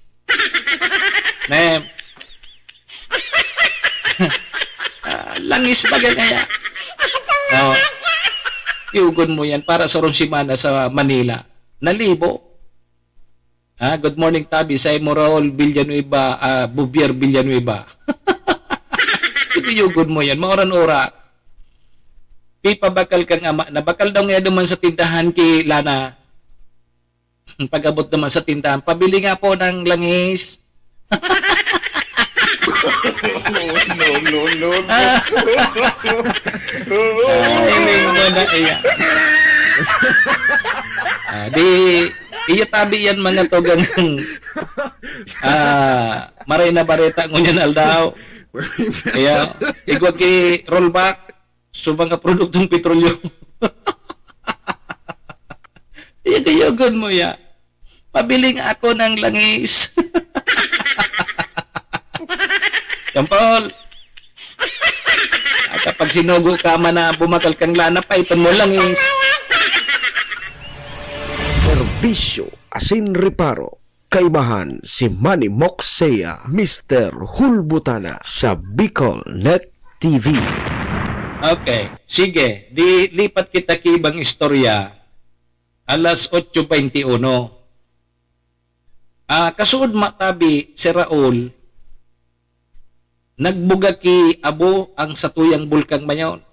Ne? Ah, langis baga ngaya. Oh. Yugon mo yan para sa rong semana sa Manila. Nalibo. Ah, good morning, Tabi. Sa imo, Raul Villanueva, ah, Bouvier Villanueva. Yugon mo yan. Maoran-ora. Pipabakal kang ama. Nabakal daw nga duman sa tindahan ki Lana. Pag-abot naman sa tindahan, "Pabili nga po ng langis." No, no, no, no. Ay, linggo na iya. Ah, di, iya tabi yan, mga tugang. Ah, maray na bareta ngunyan aldaw. Iya, igwa ki rollback. Sa mga produktong petrolyo. Yugon mo ya. "Pabili nga ako ng langis." Jean Paul. At kapag sinugo ka man na bumakal kang Lana, paiton mo langis. Serbisyo asin reparo. Kaibahan si Manny Moxea, Mister Hulbutana sa Bicol Net T V. Okay, sige. Di lipat kita ki ibang istorya. Alas otso beinti uno. Ah, kasuod matabi si Raul, nagbuga ki abo ang satuyang Bulkang Mayon.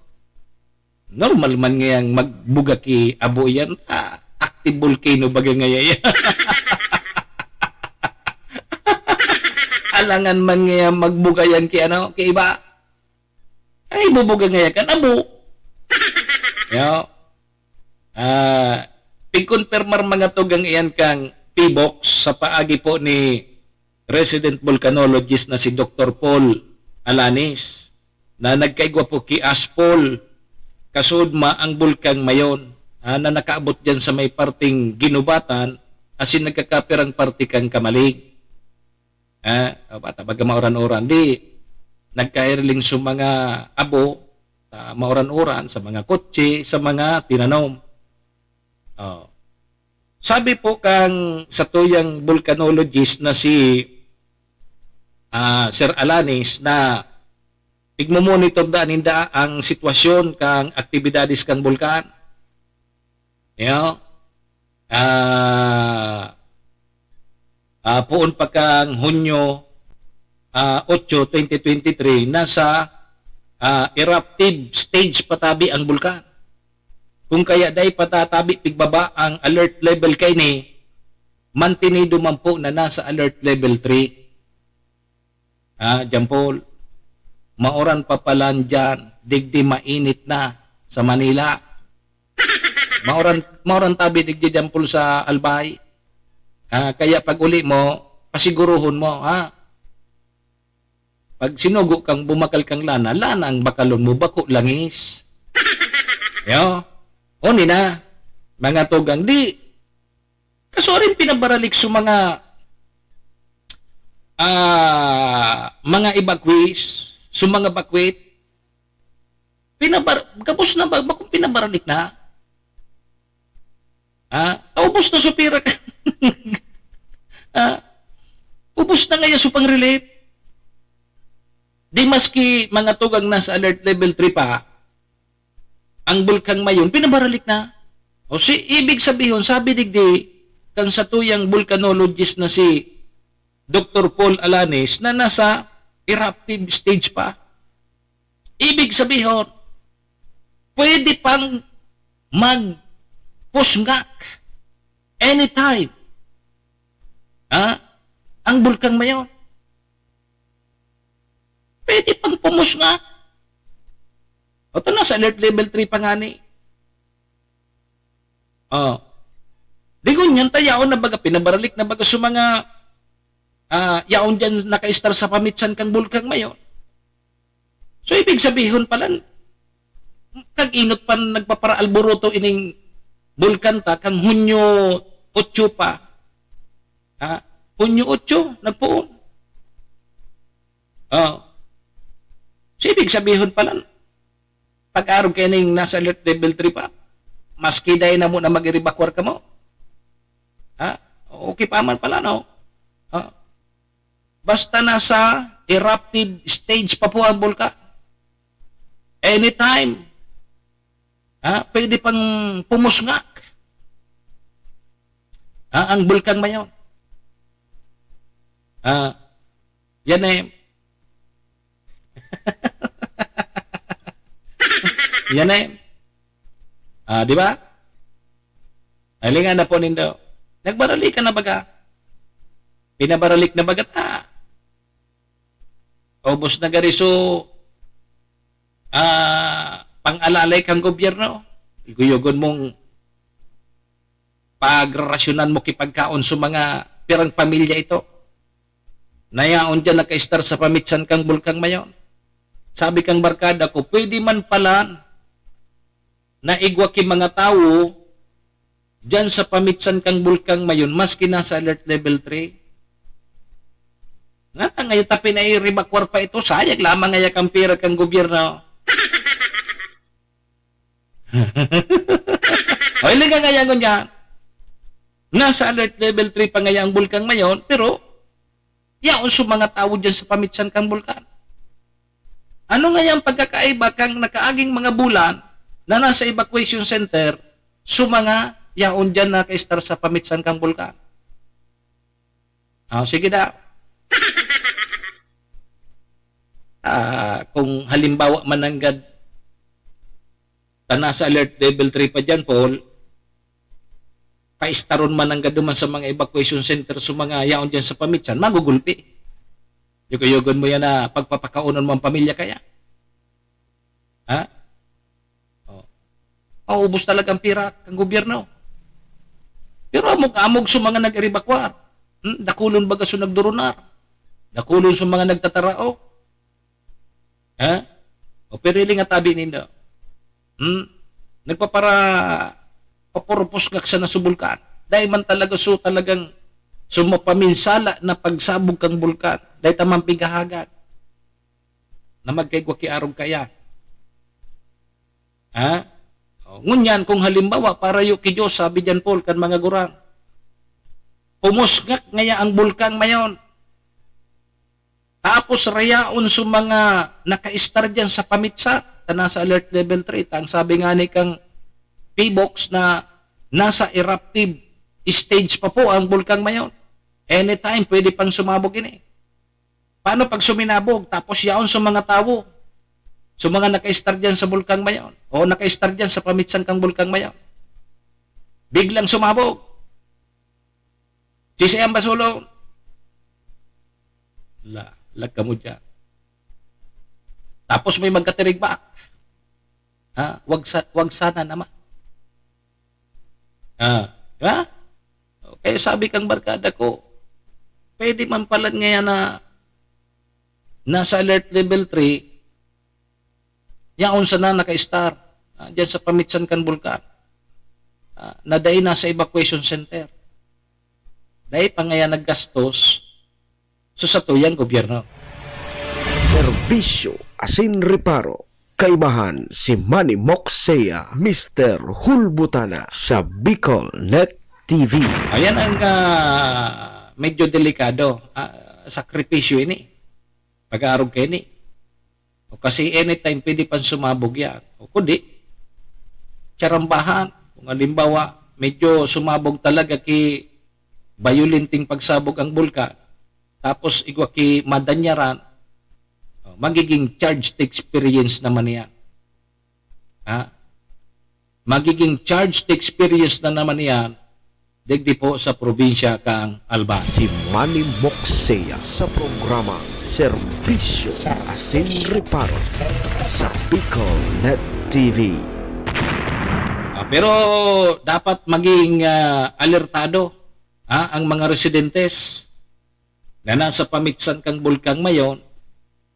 Normal man ngayang magbuga ki abo yan. Ah, active volcano baga ngaya yan. Alangan man ngaya magbuga yan ki ano, ki iba. Ang ibubuga ngaya kan abo. Yo. Ah, pigkonpermar mga tugang iyan kang P-box sa paagi po ni resident volcanologist na si Doktor Paul Alanis, na nagkaigwa po ki Aspol, kasudma ang Bulkang Mayon, ah, na nakaabot diyan sa may parteng ginubatan, asin nagkakapirang parte kan Camalig. Ah, bata, baga maoran-oran. Di, nagkairiling sa mga abo, ah, maoran-oran, sa mga kotse, sa mga tinanom. Oh. Sabi po kang satuyang volcanologist na si, ah, Sir Alanis na igmo-monitor da ninda ang sitwasyon kang aktibidades kang bulkan. Yo. Ah, ah, poon pa kang Hunyo, ah, otso, twenty twenty-three, nasa, ah, eruptive stage pa tabi ang bulkan. Kung kaya dai pa tatabi pigbaba ang alert level kaini, mantenido man po na nasa alert level three. Ah, Jean Paul, maoran pa palan diyan, digdi mainit na sa Manila. Maoran, maoran tabi digdi, Jean Paul, sa Albay. Ah, kaya pag uli mo, pasiguruhon mo, ha? Pag sinugo kang bumakal kang Lana, Lana ang bakalon mo, bako langis. Yo. Oni na, mga tugang, di, kasuarin pinabaralik sa mga, ah, mga evacuees, sa mga bakwit, pinabar-, gabos na ba, bakong pinabaralik na? Ah, ubos na supira ka. Ah, ubos na ngaya supang relief. Di maski mga tugang nasa alert level three pa, ang Bulkang Mayon, pinabaralik na. O si, ibig sabihon, sabi digdi, kan satuyang volcanologist na si Doktor Paul Alanis, na nasa eruptive stage pa. Ibig sabihon, pwede pang magpusngak anytime, ha? Ang Bulkang Mayon. Pwede pang pumusngak. O, ito na, sa alert level three pa nga ni. Oh. Di ngunyan, ta yaon na baga, pinabaralik na baga sa mga, ah, yaon dyan naka-star sa pamitsan kang Bulkang Mayon. So, ibig sabihon pala, kag inot pa nagpapara-alboroto ining bulkan ta, kang Hunyo otso pa. Ha? Hunyo otso, nagpoon. Oh. So, ibig sabihon pala, pag-arog kayo ning nasa alert level three pa, maski dai na mo na mag-evacuar kamo. Ha? Okay pa man pala, no? Ha? Basta nasa eruptive stage pa po ang bulkan. Anytime, ha, pwede pang pumusngak, ha, ang Bulkang Mayon. Ah, yan eh. Yan eh. Ah, di ba? Hilinga na po nindo. Nagbaralikan na baga. Pinabaralik na baga ta. Ubos na gari so, ah, pang-alalay kang gobyerno. Iguyugon mong pagrarasyonan mo ki pagkaon sa mga pirang pamilya ito. Na yaon diyan naka-star sa pamitsan kang Bulkang Mayon. Sabi kang barkada ko, pwede man pala na igwa ki mga tawo diyan sa pamitsan kang Bulkang Mayon, maski nasa alert level three. Nga, ngayon ta pinairebakwar pa ito, sayang lamang ngaya kang pira kang gobyerno. O, hiling ka ngaya ngunyan. Nasa alert level three pa ngaya ang Bulkang Mayon, pero yaon sa mga tawo diyan sa pamitsan kang bulkan. Ano ngaya ang pagkakaiba kang nakaaging mga bulan na nasa evacuation center sa mga yaon diyan naka-star sa pamitsan kang bulkan? Ah, sige daw. Ah, kung halimbawa man nanggad ta nasa alert level three pa diyan, Paul, paistaron man nanggad duman sa mga evacuation center sa mga yaon diyan sa pamitsan, magugulpi. Yugo-yugon mo yan na pagpapakaonon mo ang pamilya kaya. Ha? Oh. Maubos talaga ang pira kang gobyerno. Pero amog-amog sa mga nag-evacuar. Hmm? Dakulon baga sa nagdurunar. Dakulon sa mga nagtataraok. Ha? O, pero hiling nga tabi nindo. Hmm? Nagpapara-, papurupos ngak sa naso bulkan. Dai man talaga so talagang sumapaminsala na pagsabog kang bulkan. Dai ta man pigahagan na magkaigwa ki arog kaya. Ha? O, ngunyan, kung halimbawa, parayo ki Diyos, sabi diyan, Paul, kan mga gurang, pumusngak ngaya ang Bulkang Mayon. Tapos rayaon sa mga naka-star diyan sa pamitsa, ta nasa alert level three, ta ang sabi nga ni kang P box na nasa eruptive stage pa po ang Bulkang Mayon. Anytime, pwede pang sumabog ini. Paano pag suminabog, tapos yaon sa mga tawo, sa mga naka-star diyan sa Bulkang Mayon, o naka-star diyan sa pamitsan kang Bulkang Mayon, biglang sumabog? Sisay ang basulon? La, lag kamo diyan. Tapos may magkatirigbak. Ha? Wag sa-, wag sana naman. Ah, di ba? Kaya sabi kang barkada ko, pwede man pala ngayon na nasa alert level three, yaon sana naka-star, ah, diyan sa pamitsan kan bulkan, ah, na dai nasa evacuation center. Dai pa ngaya naggastos sa satuyang gobyerno. Serbisyo asin reparo. Kaibahan si Manny Moxea, Mister Hulbutana sa Bicol Net T V. Ayan ang, ah, medyo delikado, ah, sakripisyo ini. Pag-aarog kaini. O kasi anytime pwede pang sumabog yan. O kundi, tsarambahan. Kung halimbawa, medyo sumabog talaga ki bayulinting pagsabog ang bulkan, tapos igwa ki madanyaran, o, magiging charged experience naman yan. Ha? Magiging charged experience na naman iyan digdi po sa probinsya kan Albay. Si Manny Moxea sa programa Serbisyo asin Reparo sa Bicol Net T V. Ah, pero dapat maging, ah, alertado, ah, ang mga residentes na nasa pamitsan kan Bulkan Mayon.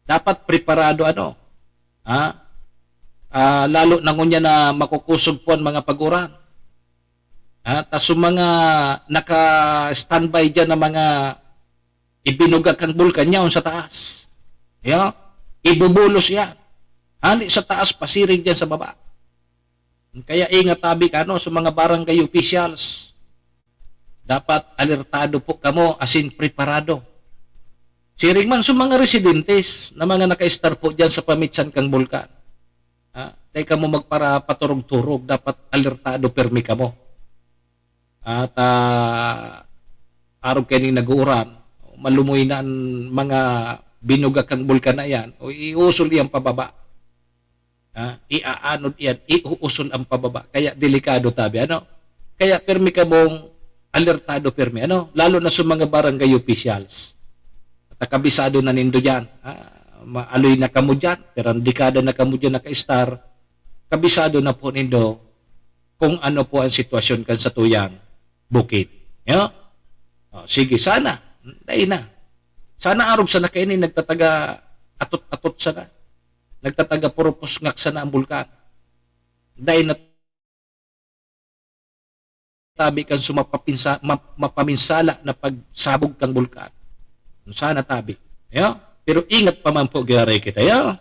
Dapat preparado, ano, ah, ah, lalo na ngunyan na makukusog po ang mga paguran. Ah, ta sa mga naka-standby diyan na mga ibinuga kan bulkan, yaon sa taas. Ya, ibubulos yan. Hali sa taas, pasiring diyan sa baba. Kaya ingat tabi kano sa mga barangay officials. Dapat alertado po kamo, asin preparado. Siring man sa mga residentes na mga naka-estar po diyan sa pamitsan kan bulkan. Ha? Dai kamo magparapaturog-turog, dapat alertado pirmi kamo. At, ah, arog kaini nag-uuran, malumoy na an mga binuga kan bulkan na iyan, o iusol iyan pababa. Ha? Iaanod iyan, iuusol an pababa. Kaya delikado tabi, ano? Kaya pirmi kamong alertado pirmi, ano? Lalo na sa mga barangay officials. At kabisado na nindo diyan, ha? Maaloy na kamo diyan, pirang dekada na kamo diyan naka-estar, kabisado na po nindo kung ano po ang sitwasyon kan satuyang bukid. Ya? O, sige, sana. Dai na. Sana arog sana kaini nagtataga atot-atot sana. Nagtataga purupos ngak sana ang bulkan. Dai na tabi kan sumapapinsa-, map-, mapaminsala na pagsabog kan bulkan. Sana tabi. Ya? Pero ingat pa man po, giraray kita, ya?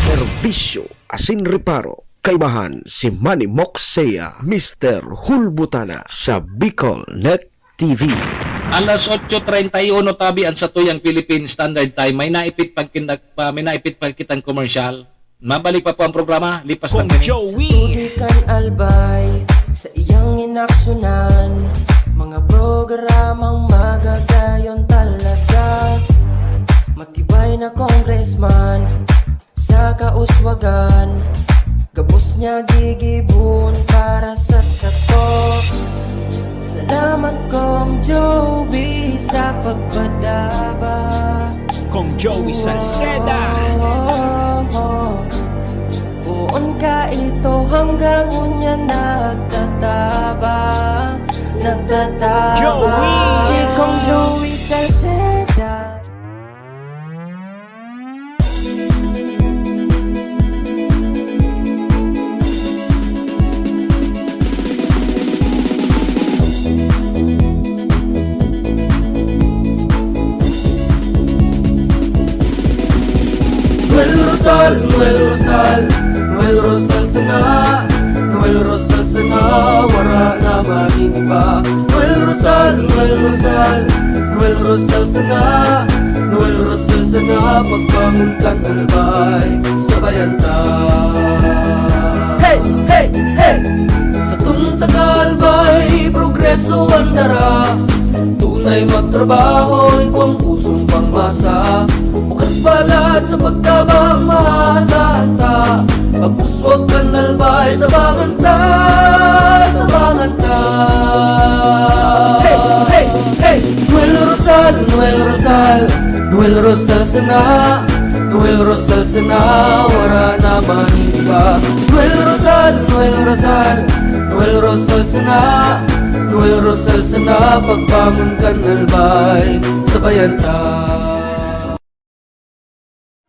Serbisyo asin reparo, kaibahan si Manny Moxea, Mister Hulbutana sa Bicol Net T V. Alas otso treinta y uno tabi an satuyang Philippine Standard Time. May naipit pang kindak-, pa, may naipit pa kitang komersyal. Mabalik pa po ang programa, lipas ng Kong tanin. Joey. Tubig kan Albay, sa iyang inaksyonan. Mga programang magagayon talaga. Matibay na congressman, sa kauswagan. Gabos niya gigibon para sa sato. Salamat, Kong Joey, sa pagpadaba. Kong Joey Salceda. Poon ka ito hanggang unya nagtataba, nagtataba. Joey. Si Kong Joey Salceda. Noel Rosal, Noel Rosal, Noel Rosal sana, Noel Rosal sana, wara na man iba. Noel Rosal, Noel Rosal, Noel Rosal sana, Noel Rosal sana, pagbangon kan Albay, sabayan ta. Hey, hey, hey! Satong taga-Albay, progreso an dara. Tunay magtrabaho, igwang pusong pangmasa. Bukas palad sa pagtabang, maasahan ta. Pag-uswag kan Albay, tabangan ta, tabangan ta. Hey, hey, hey! Noel Rosal, Noel Rosal, Noel Rosal sana, Noel Rosal sana, wara na man iba. Noel Rosal, Noel Rosal, Noel Rosal sana, Noel Rosal sana, pagbangon kan Albay, sabayan ta.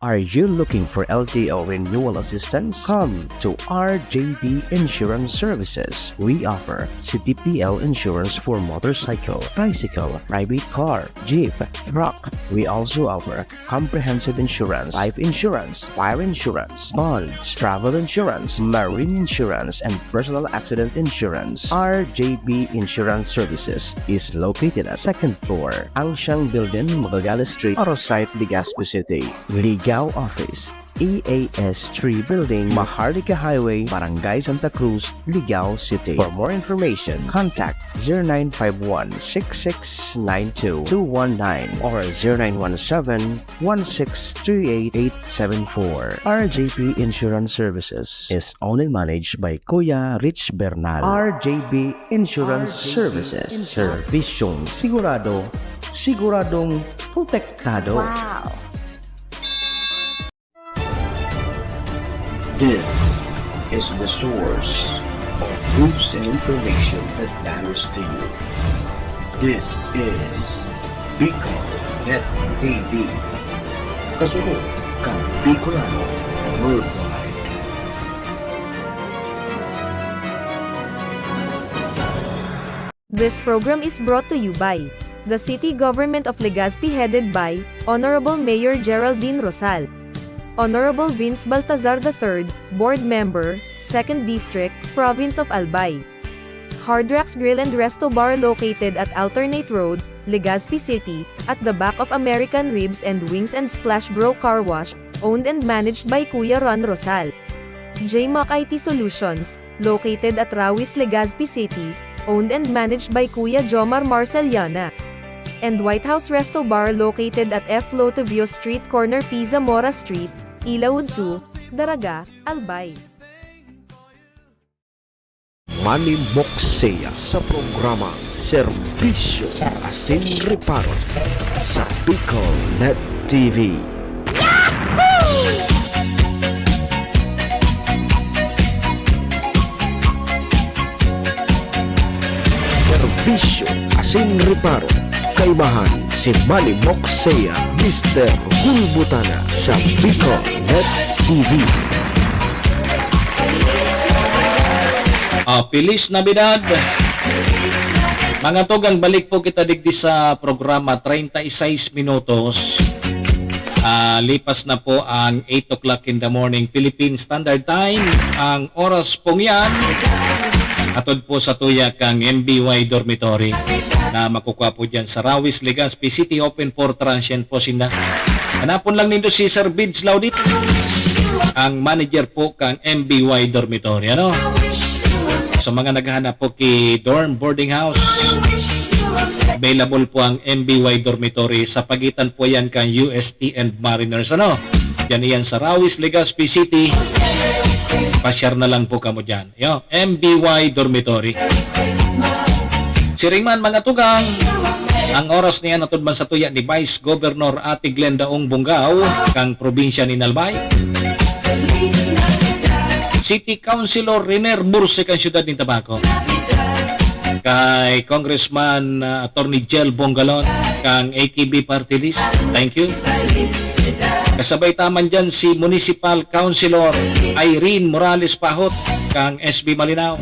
Are you looking for L T O renewal assistance? Come to R J B Insurance Services. We offer C T P L insurance for motorcycle, tricycle, private car, jeep, truck. We also offer comprehensive insurance, life insurance, fire insurance, bonds, travel insurance, marine insurance, and personal accident insurance. R J B Insurance Services is located at second floor, Angsiang Building, Magallanes Street, Arosite, Legazpi City. Ligao Office, E A S three Building, Maharlika Highway, Barangay Santa Cruz, Ligao City. For more information, contact zero nine five one six six nine two two one nine or zero nine one seven one six three eight eight seven four. R J P Insurance Services is owned and managed by Kuya Rich Bernal. R J B Insurance Services. Servisyong sigurado, siguradong protektado. Wow! This is the source of news and information that matters to you. This is Bicol Net T V. Kasunod kan Bicolano Worldwide. This program is brought to you by the City Government of Legazpi, headed by Honorable Mayor Geraldine Rosal, Honorable Vince Baltazar the third, Board Member, Second District, Province of Albay. Hard Rocks Grill and Resto Bar, located at Alternate Road, Legazpi City, at the back of American Ribs and Wings and Splash Bro Car Wash, owned and managed by Kuya Ron Rosal. J Mac I T Solutions, located at Rawis, Legazpi City, owned and managed by Kuya Jomar Marceliana. And White House Resto Bar, located at F Lotovio Street, corner P Zamora Street, Ilaud two, Daraga, Albay. Manimokseya sa programa Serbisyo Asin Reparo sa Bicol Net T V. Serbisyo Asin Reparo, kaibahan si Manimokseya, Mister Hulbutana sa Bicol Net T V. Ah, Feliz Navidad! Mga tugang, balik po kita digdi sa programa, treinta y seis minutos. Ah, lipas na po ang eight o'clock in the morning, Philippine Standard Time. Ang oras pong yan, atod po sa tuya kang M B Y Dormitory na makukuha po dyan sa Rawis, Legazpi City, open for transient po sinda. Hanapon lang nindo si Sir Bids Laudit, ang manager po kang M B Y Dormitory, ano? Sa mga naghahanap po ki dorm boarding house, available po ang M B Y Dormitory sa pagitan po yan kan U S T and Mariners, ano? Diyan iyan sa Rawis, Legazpi City. Pasyar na lang po kamo diyan. Yo, M B Y Dormitory. Siring man, mga tugang, ang oras niya natudman sa tuya ni Vice Governor Ate Glenda Ong Bongao, kang probinsya ni Albay. City Councilor Riner Burse, kang siyudad nin Tabaco. Kay Congressman, ah, Attorney Jel Bongalon, kang A K B Party List. Thank you. Kasabay ta man dyan si Municipal Councilor Irene Morales Pahot, kang S B Malinao.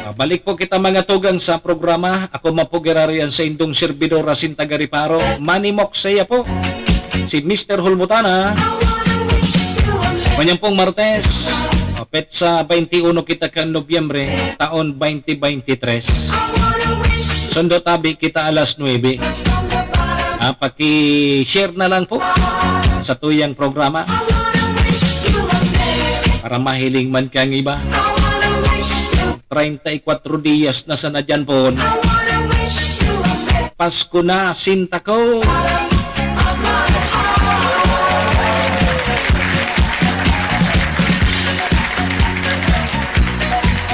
Ah, balik po kita, mga tugang, sa programa. Ako man po giraray an saindong servidor asin taga-reparo, Manimokseya po, si Mister Hulbutana. Ngunyan pong Martes, o, petsa twenty-uno kita kan Nobyembre, taon twenty twenty-three. Sundo tabi kita alas nuebe. Ah, paki-share na lang po sa tuyang programa para mahiling man kang iba. Treinta y cuatro dias na sana dyan po. Pasko na, sinta ko.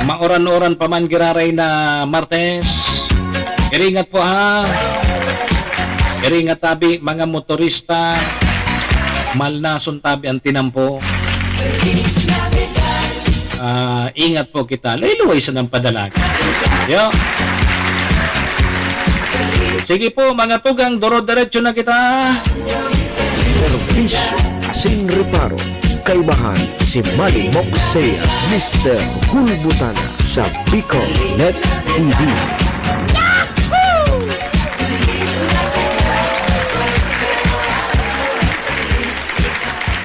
Mauran-uran pa man giraray na Martes. Iringat po, ha. Iringat tabi, mga motorista. Malnason tabi ang tinampo. Ah, ingat po kita. Luway-luway sa nang padalag. Yo. Sige po, mga tugang, duro-diretso na kita. Serbisyo asin reparo. Kaibahan si Manny Moxea, Mister Hulbutana sa Bicol Net T V.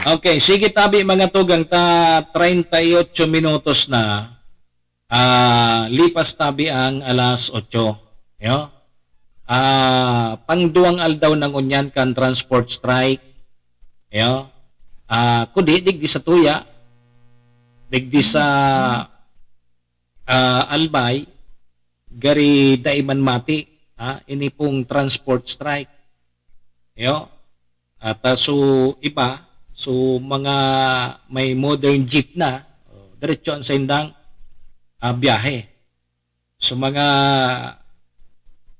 Okay, sige tabi, mga tugang, ta treinta y ocho minutos na, ah, lipas tabi ang alas otso. Yo? Ah, pangduwang aldaw na ngunyan kan transport strike Iyo. Ah, kundi digdi sa tuya, digdi sa, ah, Albay, gari dai man mati, ah, ini pong transport strike. Iyo. At, ah, so iba, so mga may modern jeep na, oh, diretso ang saindang, ah, biyahe. So mga,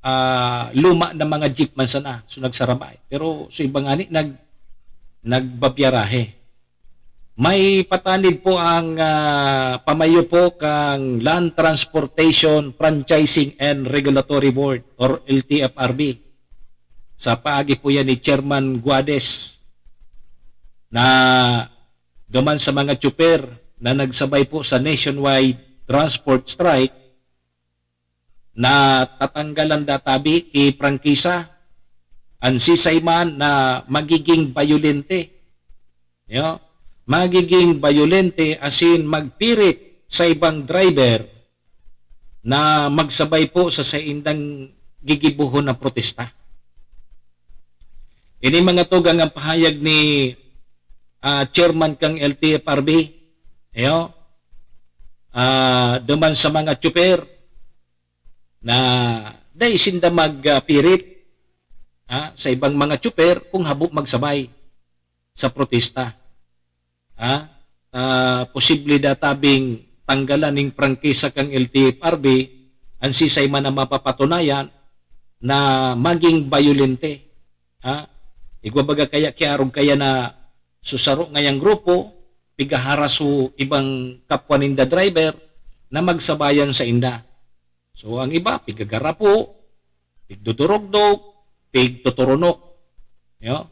ah, luma na mga jeep man sana, so nagsarabay. Pero so iba ngani nag-, nagbabiyarahe. May patanid po ang, ah, pamayo po kang Land Transportation Franchising and Regulatory Board or L T F R B. Sa paagi po yan ni Chairman Guades na duman sa mga tsuper na nagsabay po sa nationwide transport strike na tatanggalan da tabi ki prangkisa, an sisay man na magiging bayolente. Yo, magiging bayolente asin magpirit sa ibang driver na magsabay po sa saindang gigibohon na protesta. Ini mga tugang ang pahayag ni, ah, chairman kang L T F R B, yo, ah, duman sa mga tsuper na dai sinda magpirit, ah, sa ibang mga tsuper kung habo magsabay sa protesta. Ha? Ah, posible da tabing tanggalan ning prangkisa kang L T F R B, an sisay man na mapapatunayan na maging bayolente. Ha? Igwa baga kaya kiarog kaya na so saro ngayang grupo, pigaharas so ibang kapwa ninda driver na magsabayan sa inda. So, ang iba, pigagarapo, pigdudurugdog, pigtuturunok. Yo?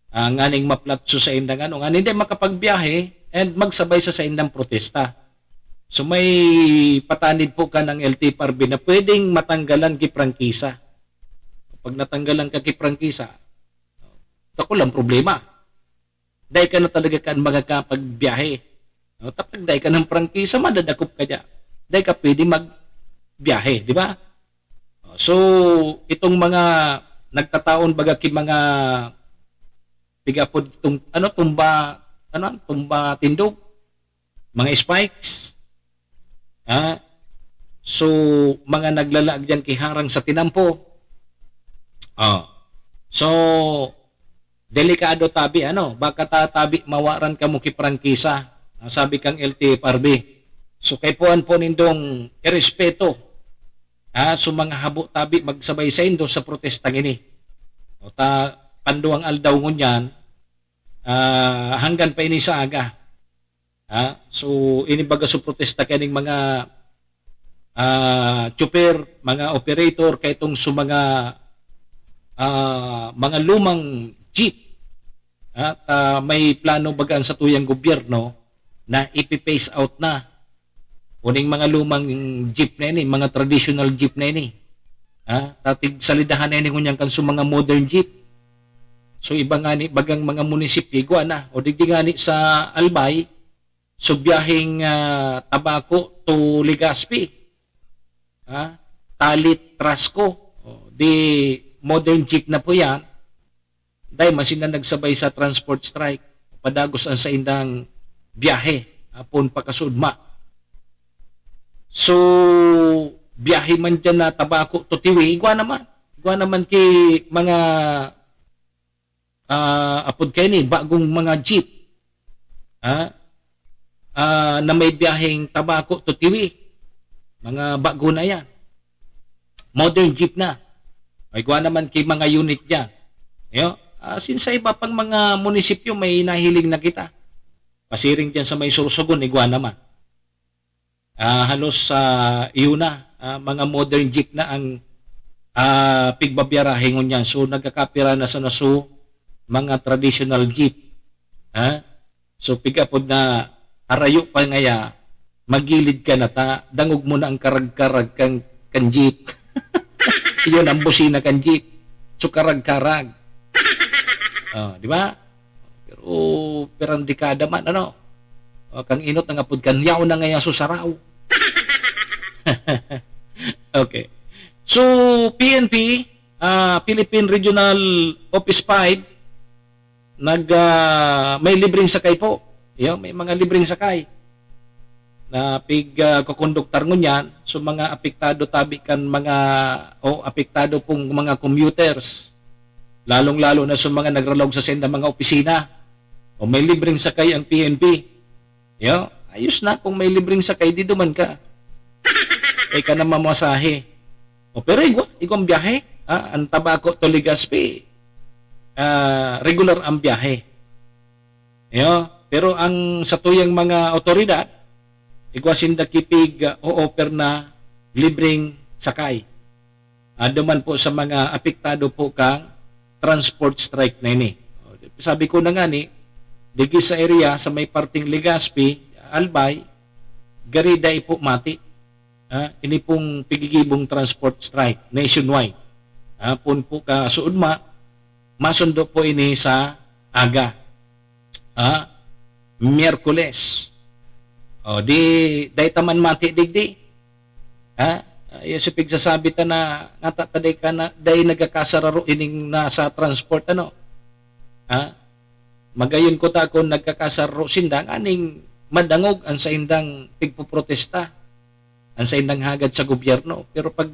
Ah, nganing maplatso sa indang ano, nganing di makapagbiyahe and magsabay sa saindang protesta. So, may patanid po kan ang L T F R B na pwedeng matanggalan ki prangkisa. Pag natanggalan ka ki prangkisa, dako lang problema. Dai ka na talaga kan makakapagbiyahe. No? Tapag dai ka ng prangkisa, madadakop ka diya. Dai ka pwede magbiyahe, di ba? So, itong mga nagtataon baga ki mga pigapod tum-, ano, tumba, ano, tumba tindog, mga spikes, ha? So, mga naglalaag diyan ki harang sa tinampo. Oh. So, delikado tabi, ano, baka ta-, tabi mawaran kamo ki prangkisa, ang sabi kang L T F R B. So, kaipuhan po nindong irespeto, ha, so mga habo tabi magsabay saindo sa protestang ini. O ta, panduwang aldaw ngunyan, ah, hanggan pa ini sa aga. Ha? So, ini baga so protesta kaning mga, ah, tsuper, mga operator, kaitong so mga, ah, mga lumang jeep. Ha? Ta may plano baga an satuyang gobyerno na ipi-phase out na uning mga lumang jeep na ini, mga traditional jeep na ini. Ha? Ta tigsalidahan na ini ngunyan kan so mga modern jeep. So, iba ngani bagang mga munisipyo, igwa na. O digdi ngani sa Albay, so biyaheng, ah, Tabaco to Legazpi. Ha? Talit, Trasco. O, di modern jeep na po yan. Dahil man sila nagsabay sa transport strike. Padagos ang saindang biyahe, hapon pakasudma. So, biyahe man dyan na Tabaco to Tiwi, igwa naman. Igwa naman ki mga, ah, apod kaini, bagong mga jeep. Ha? Ah, na may biyaheng Tabaco to Tiwi. Mga bago na yan. Modern jeep na. May igwa naman ki mga unit dyan. Yo? Ah, since sa iba pang mga munisipyo, may nahiling na kita. Pasiring dyan sa may Sorsogon, igwa naman. Ah, halos sa iyo na, ah, mga modern jeep na ang, ah, pigbabiyarahe ngunyan. So, nagkakapira na sana so mga traditional jeep. Ha? So, pigapod na harayo pa ngaya, magilid ka na ta, dangog mo na ang karag-karag kang, kang jeep. Yun ang busina kang jeep. So, karag-karag. Oh, di ba? Pero, pirang dekada man, ano? O, kang inot ang apod kan, yaon na ngaya so saraw. Okay. So, P N P, ah, Philippine Regional Office five, nag, ah, may libreng sakay po. Yo, may mga libreng sakay na pig, ah, kokonduktar ngunyan. So, mga apektado tabi kan mga, o apektado pong mga commuters, lalong-lalo na sa mga nagralaog sa saindang mga opisina. O may libreng sakay ang P N P. Yo, ayos na kung may libreng sakay, di duman ka. Ay ka na mamasahe. O, pero igwa, igwa ang biyahe. Ah, ang Tabaco to Legazpi, ah, regular ang biyahe. Yo, pero ang satuyang mga otoridad, igwa sinda kipig, ah, o-offer na libreng sakay. Ah, duman po sa mga apektado po kang transport strike na ini. Sabi ko na nga ni, digi sa area, sa may parting Legazpi, Albay, gari dai po mati. Ah, ini pong pigigibong transport strike nationwide. Ah, pun po ka suudma, masundo po ini sa aga. Ah, Miyerkules. O, di, dai ta man mati digdi. Ha? Ah, yung sa pigsasabi ta na, nga ta, ta dai ka na, dai nagkakasararo ining nasa transport, ano? Ha? Magayon ko ta kung nagkakasararo sinda, nganing madangog ang saindang pigpoprotesta, ang saindang hagad sa gobyerno. Pero pag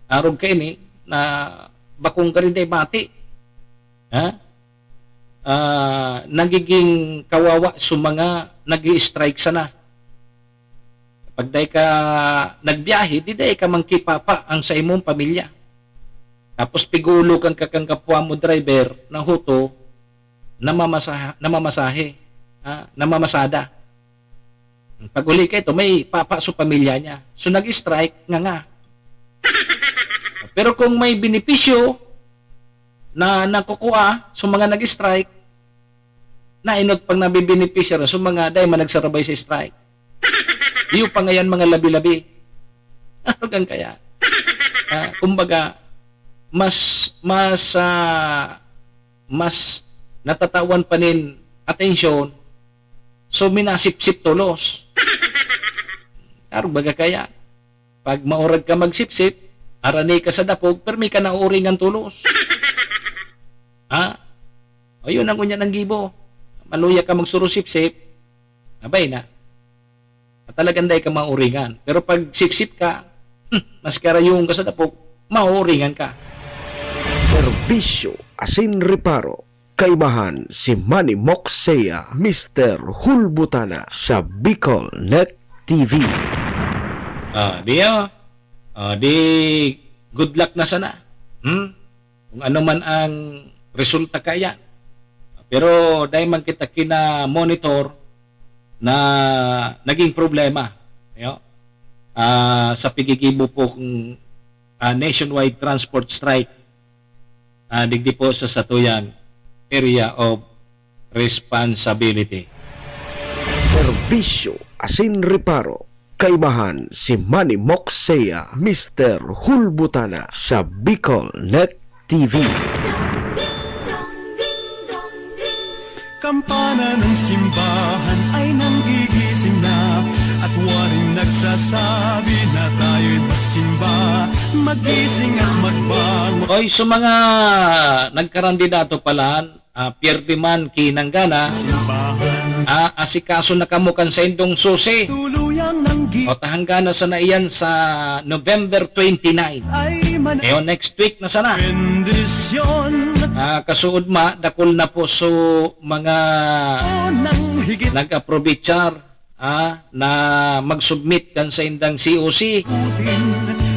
arog kaini, na bakong ka rin dai mati. Ha? Ah, nagiging kawawa sa mga nag-i-strike sana. Pag dai ka nagbiyahe, di dai ka mangkipapa ang sa imong pamilya. Tapos pigulo kang kakang kapwa mo driver na huto, namamasaha-, namamasahe, ha? Namamasada. Pag uli ka ito, may papa sa pamilya niya. So, nag-strike, nga nga. Pero kung may benepisyo na nakukua sa mga nag-strike, nainot pang nabibenepisya sa mga dai man nagsarabay sa strike. Iyo pa ngayon mga labi-labi. Ano kang kaya? Ah, kumbaga, mas, mas, ah, mas natatawan pa nin atensyon, so minasipsip tolos. Arog baga kaya? Pag maurag ka magsipsip, arani ka sa dapog, permi ka nauuringan tolos. Ha? O yun ang unya ng gibo. Maluya ka magsurusipsip, abay na. At talagang dai ka mauringan. Pero pag sipsip ka, hmm, mas karayong ka sa dapog, mauuringan ka. Serbisyo asin reparo. Kaibahan si Manny Moxea, Mister Hulbutana sa Bicol Net T V. Ah, di, oh. Ah, di, good luck na sana. Hmm? Kung ano man ang resulta kaiyan. Pero dai man kita kina-monitor na naging problema, yo, ah, sa pigigibo po kung, ah, nationwide transport strike, ah, digdi po sa satuyang area of responsibility. Serbisyo asin reparo. Kaibahan si Manny Moxea, Mister Hulbutana sa Bicol Net T V. Kampana ng simbahan ay nanggigising na, at waring nagsasabi na tayo'y magsimba. Magising at magbangon. Oy, sa mga nagkarandidato palan, ah, pierde man ki nanggana, simbahan. Ah, asikaso na kamo kan saindong susi. Tuluyang nanggi- O, tahanggana sana iyan sa November twenty-nine. Ay, man- Eyo, next week na sana. Bendisyon. Ah, kasuod ma, dakul na po so mga O, nang higit nag-aprobichar, ah, na mag-submit kan saindang C O C. Putin,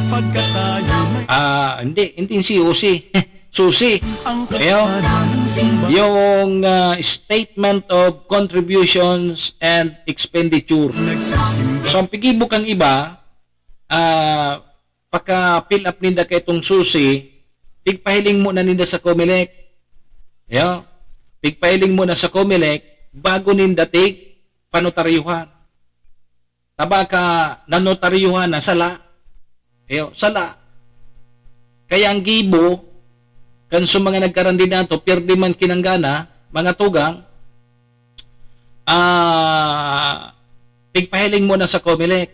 pagkatayo na Ah, hindi, hindi yung C O C. Susi. Ang Eyo, kapangyarihan ng simbahan. Yung, ah, Statement of Contributions and Expenditure. Nagsisimba. So, ang pigibok ang iba, ah, paka-fill up ninda kay itong susi, pigpahiling mo na ninda sa Comelec. Yo, pigpahiling mo na sa Comelec bago ninda tig panotaryuhan. Taba ka nanotaryuhan na sala. Yo, sala. Kaya ang gibo, kan sa mga nagkarandidato, pirdi man kinanggana, mga tugang, ah, pigpahiling mo na sa Comelec.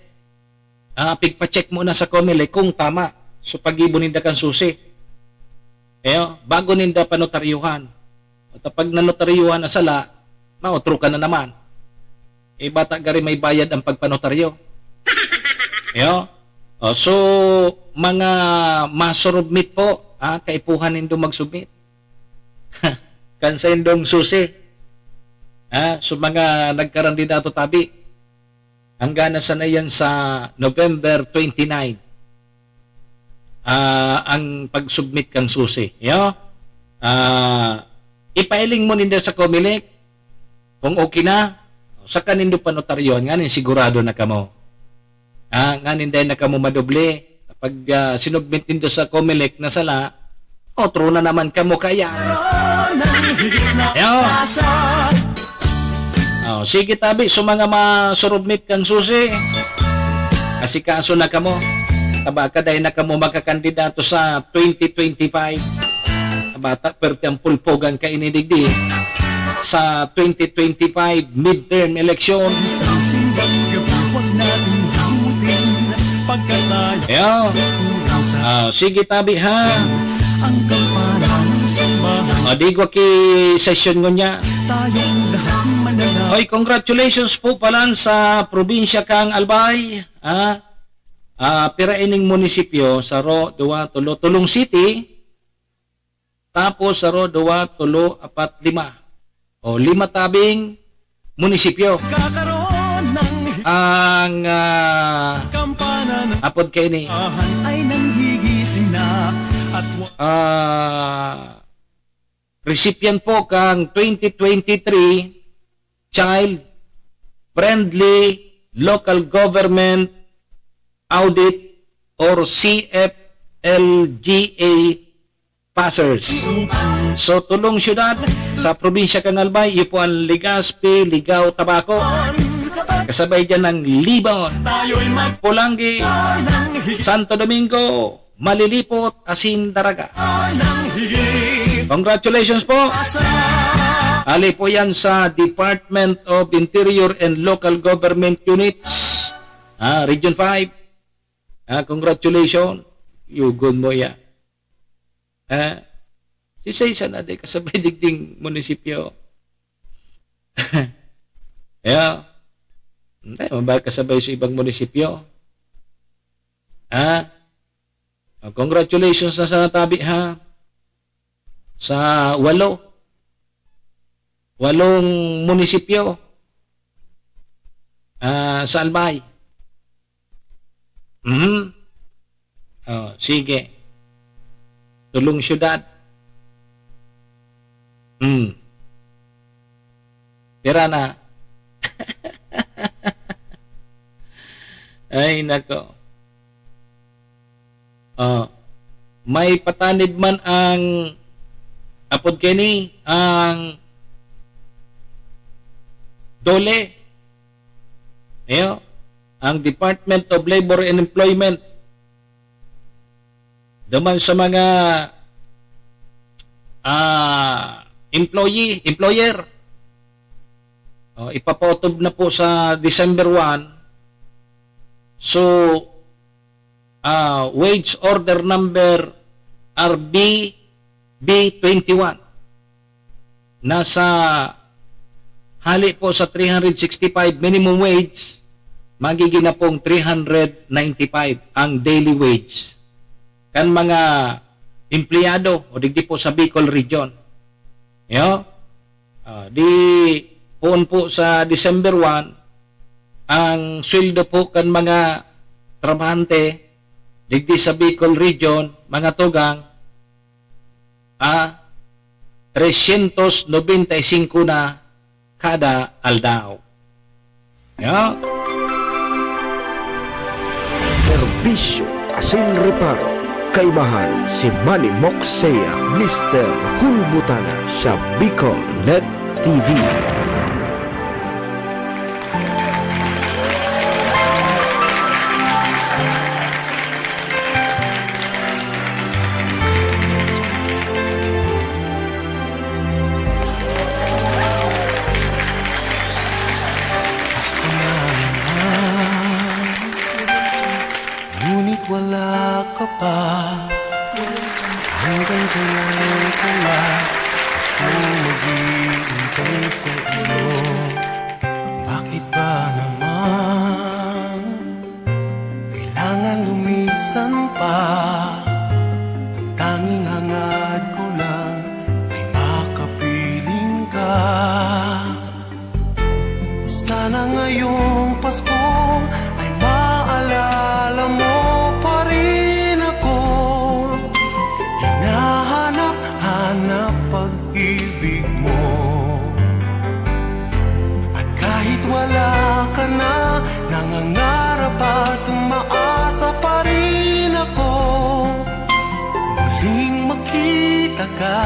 Ah, pigpa-check mo na sa Comelec kung tama. So, pag-ibo ninda kan susi. Eyo, bago ninda panotaryuhan. At pag nanotaryuhan na sala, maotro ka na naman. Eh, bata gari may bayad ang pagpanotaryo. Yo? O, so, mga masurubmit po, ha, kaipuhan nindo magsubmit. Kan saindong susi. Ha? So, mga nagkarandidato tabi. Hanggang na sana yan sa November twenty-nine. Ah, ang pag-submit kang susi. Yo? Ah, ipailing mo ninda sa Comelec. Kung okay na, saka nindo panotaryohan, nganing sigurado na kamo. Ah, nganing dai na kamo madoble. Pag, ah, sinubmit nindo sa Comelec na sala, otro na naman kamo kaya. Yo. Oh, sige tabi, so mga masurubmit kang susi, asikaso na kamo. Taba ka, dai na kamo makakandidato sa twenty twenty-five. Bata, perte ang pulpogan kaini digdi sa twenty twenty-five midterm election. Yo. Ah, sige tabi ha. Ah, di ko ki session ngunya. Oy, congratulations po palan sa probinsya kang Albay. Ah, ah, pira ining munisipyo? Saro, duwa, tulo. Tulong City. Tapos, saro, duwa, tulo, apat, lima. O, lima tabing munisipyo. Ang, ah, apod kaini, ah, recipient po kang twenty twenty-three Child Friendly Local Government Audit or C F L G A passers. So, tulong syudad sa probinsya kang Albay, iyo po ang Legazpi, Ligao, Tabaco. Kasabay dyan ng Libon, Polangui, Santo Domingo, Malilipot, asin Daraga. Congratulations po. Ali po yan sa Department of Interior and Local Government Units, ah, Region five. Ah, congratulations. Yugon mo yan. Ah, si Sey sana di kasabay digding munisipyo. Yeah. Hindi, mabay kasabay sa ibang munisipyo. Ah, oh, congratulations na sana tabi, ha? Sa walo. Walong munisipyo, ah, sa Albay. Mhm. Oh, sige. Tulong syudad. Hmm. Pira na? Ay, nako. Oh, may patanid man ang, apod kaini, ang DOLE. Iyo, ang Department of Labor and Employment. Duman sa mga, ah, employee, employer. Oh, ipapaotob na po sa December one. So, ah, wage order number R B B twenty-one. Nasa, hali po sa three hundred sixty-five minimum wage, magiging na pong three hundred ninety-five ang daily wage kan mga empleyado o digdi po sa Bicol Region. Yo? Ah, di poon po sa December one, ang sweldo po kan mga trabahante digdi sa Bicol Region, mga tugang, ah, tresyentos nobenta y singko na kada aldaw. Ya. Serbisyo asin reparo. Kaibahan si Manny Moxea, Mister Hulbutana sa Bicol Net T V. Ngunit wala ka pa. Hanggang kailan ko lang Maghihintay sa iyo, bakit ba naman kailangan lumisan pa? Ang tanging hangad ko lang ay makapiling ka. Sana ngayong Pasko ay maalala mo pa rin ako. Hinahanap-hanap pag-ibig mo. At kahit wala ka na, nangangarap at umaasa pa rin ako. Muling makita ka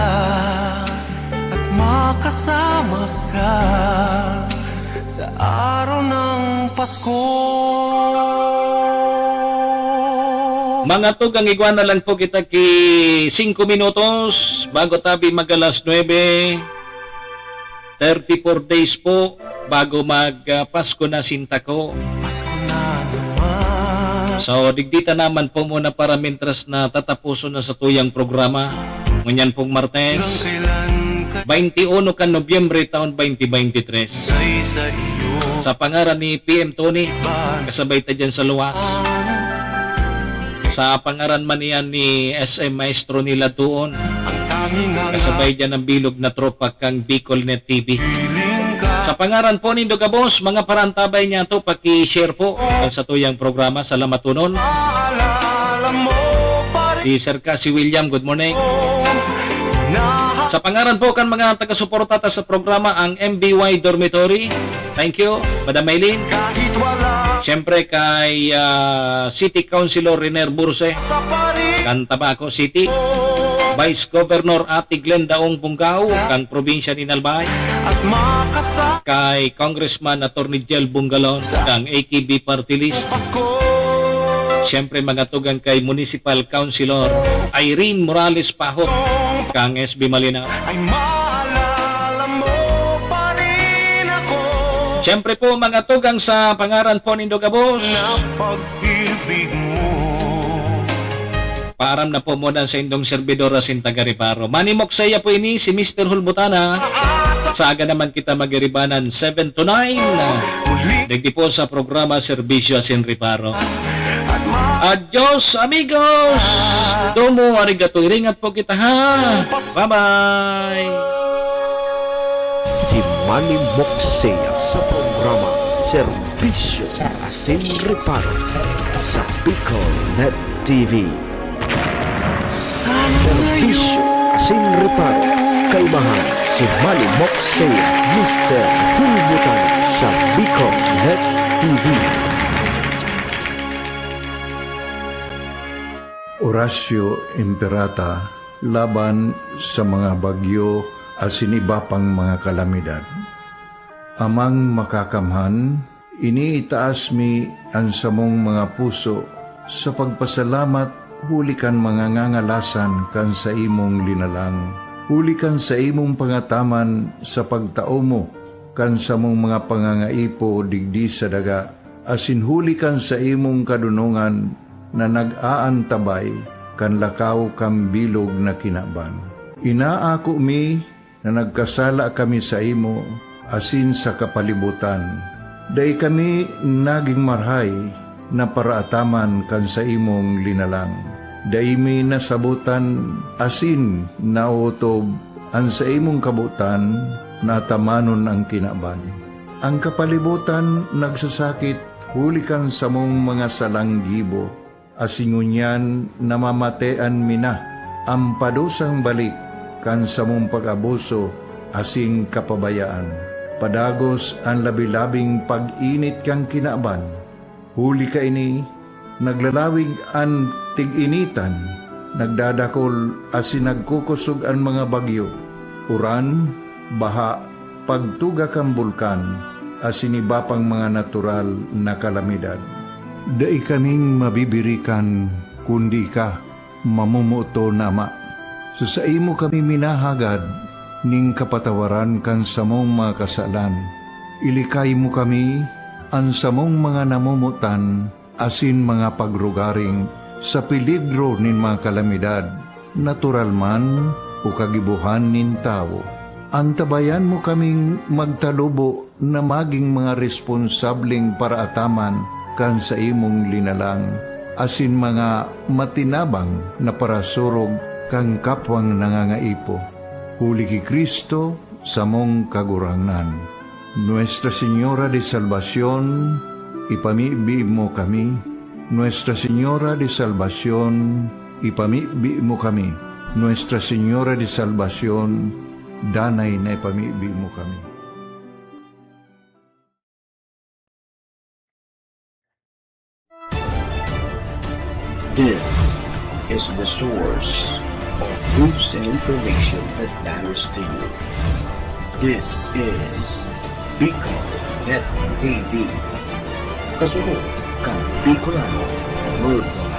at makasama ka sa araw ng Pasko. Mga tugang, igwa na lang po kita ki singko minutos bago tabi mag-alas nuebe. Thirty-four days po bago mag, ah, Pasko na sinta ko. Pasko na naman. So, digdi ta naman po muna para mintras na tatapuson na satuyang programa. Ngunyan pong Martes, Kailan ka twenty-uno kan Nobyembre taon twenty twenty-three. Sa iyo. Sa pangaran ni P M Tony, kasabay ta dyan sa luwas. Sa pangaran man niyan ni S M Maestro Nila Tuon, kasabay dyan ang bilog na tropa kang Bicol Net T V. Sa pangaran po nindo gabos, mga parantabay niya to, paki-share po ang satuyang programa. Salamaton. Si Sir Cassie William, good morning. Sa pangaran po kan mga taga-suporta ta sa programa, ang M B Y Dormitory, thank you, Madam Maylin. Siyempre kay, ah, City Councilor Riner Burse, kan Tabaco City. Vice Governor Ate Glenda Ong Bungao, kan probinsya nin Albay. Kay Congressman Attorney Jel Bungalon, kan A K B Party List. Siyempre, mga tugang kay Municipal Councilor Irene Morales Pahot, kan S B Malinao. Siyempre po, mga tugang, sa pangaran po nindo gabos, paaram na po muna sa indong servidor asin taga Reparo. Manimok saya po ini si Mister Hulbutana. Sa aga naman kita magiribanan, seven to nine. Digdi po sa programa Serbisyo asin Reparo. Adios, amigos! Domo arigato, iringat po kita, ha? Bye-bye! Si Manny Moksea sa programa Serbisyo asin Reparo sa Bicol Net T V. Serbisyo asin Reparo, kaibahan si Manny Moksea, Mister Hulbutan sa Bicol Net T V. Orasyo Imperata laban sa mga bagyo asin iba pang mga kalamidad. Amang Makakamhan, iniitaas mi an samong mga puso sa pagpasalamat huli kan mga ngangalasan kan saimong linalang, huli kan saimong pangataman sa pagtao mo kan samong mga pangangaipo digdi sa daga, asin huli kan saimong kadonongan na nag-aantabay kan lakaw kan bilog na kinaban. Inaako mi na nagkasala kami saimo asin sa kapalibotan. Dai kami nagin marahay na paraataman kan saimong linalang. Dai mi nasabotan asin naotob an saimong kabotan na atamanon an kinaban. An kapalibotan nagsasakit huli kan samong mga salang gibo, asin ngunyan namamatean mi na an padusang balik kan samong pag-abuso asin kapabayaan. Padagos an labi-labing pag-init kan kinaban. Huli kaini, naglalawig an tig-initan, nagdadakol asin nagkukosog an mga bagyo, uran, baha, pagtuga kan bulkan, asin iba pang mga natural na kalamidad. Dai kaming mabibirikan kundi ika, mamomoton na Ama. Sa saimo kami minahagad nin kapatawaran kan samong mga kasalan. Ilikay mo kami, an samong mga namomotan, asin mga pagrugaring sa peligro nin mga kalamidad, natural man o kagibohan nin tawo. Antabayan mo kaming magtalubo na magin mga responsableng paraataman kan saimong linalang, asin mga matinabang na parasurog kan kapwang nangangaipo. Huli ki Cristo, samong Kagurangnan. Nuestra Señora de Salvacion, ipamibi mo kami. Nuestra Señora de Salvacion, ipamibi mo kami. Nuestra Señora de Salvacion, danay na ipamibi mo kami. This is the source of news and information that matters to you. This is Bicol Net T V. Kasunod kan Bicolano Worldwide.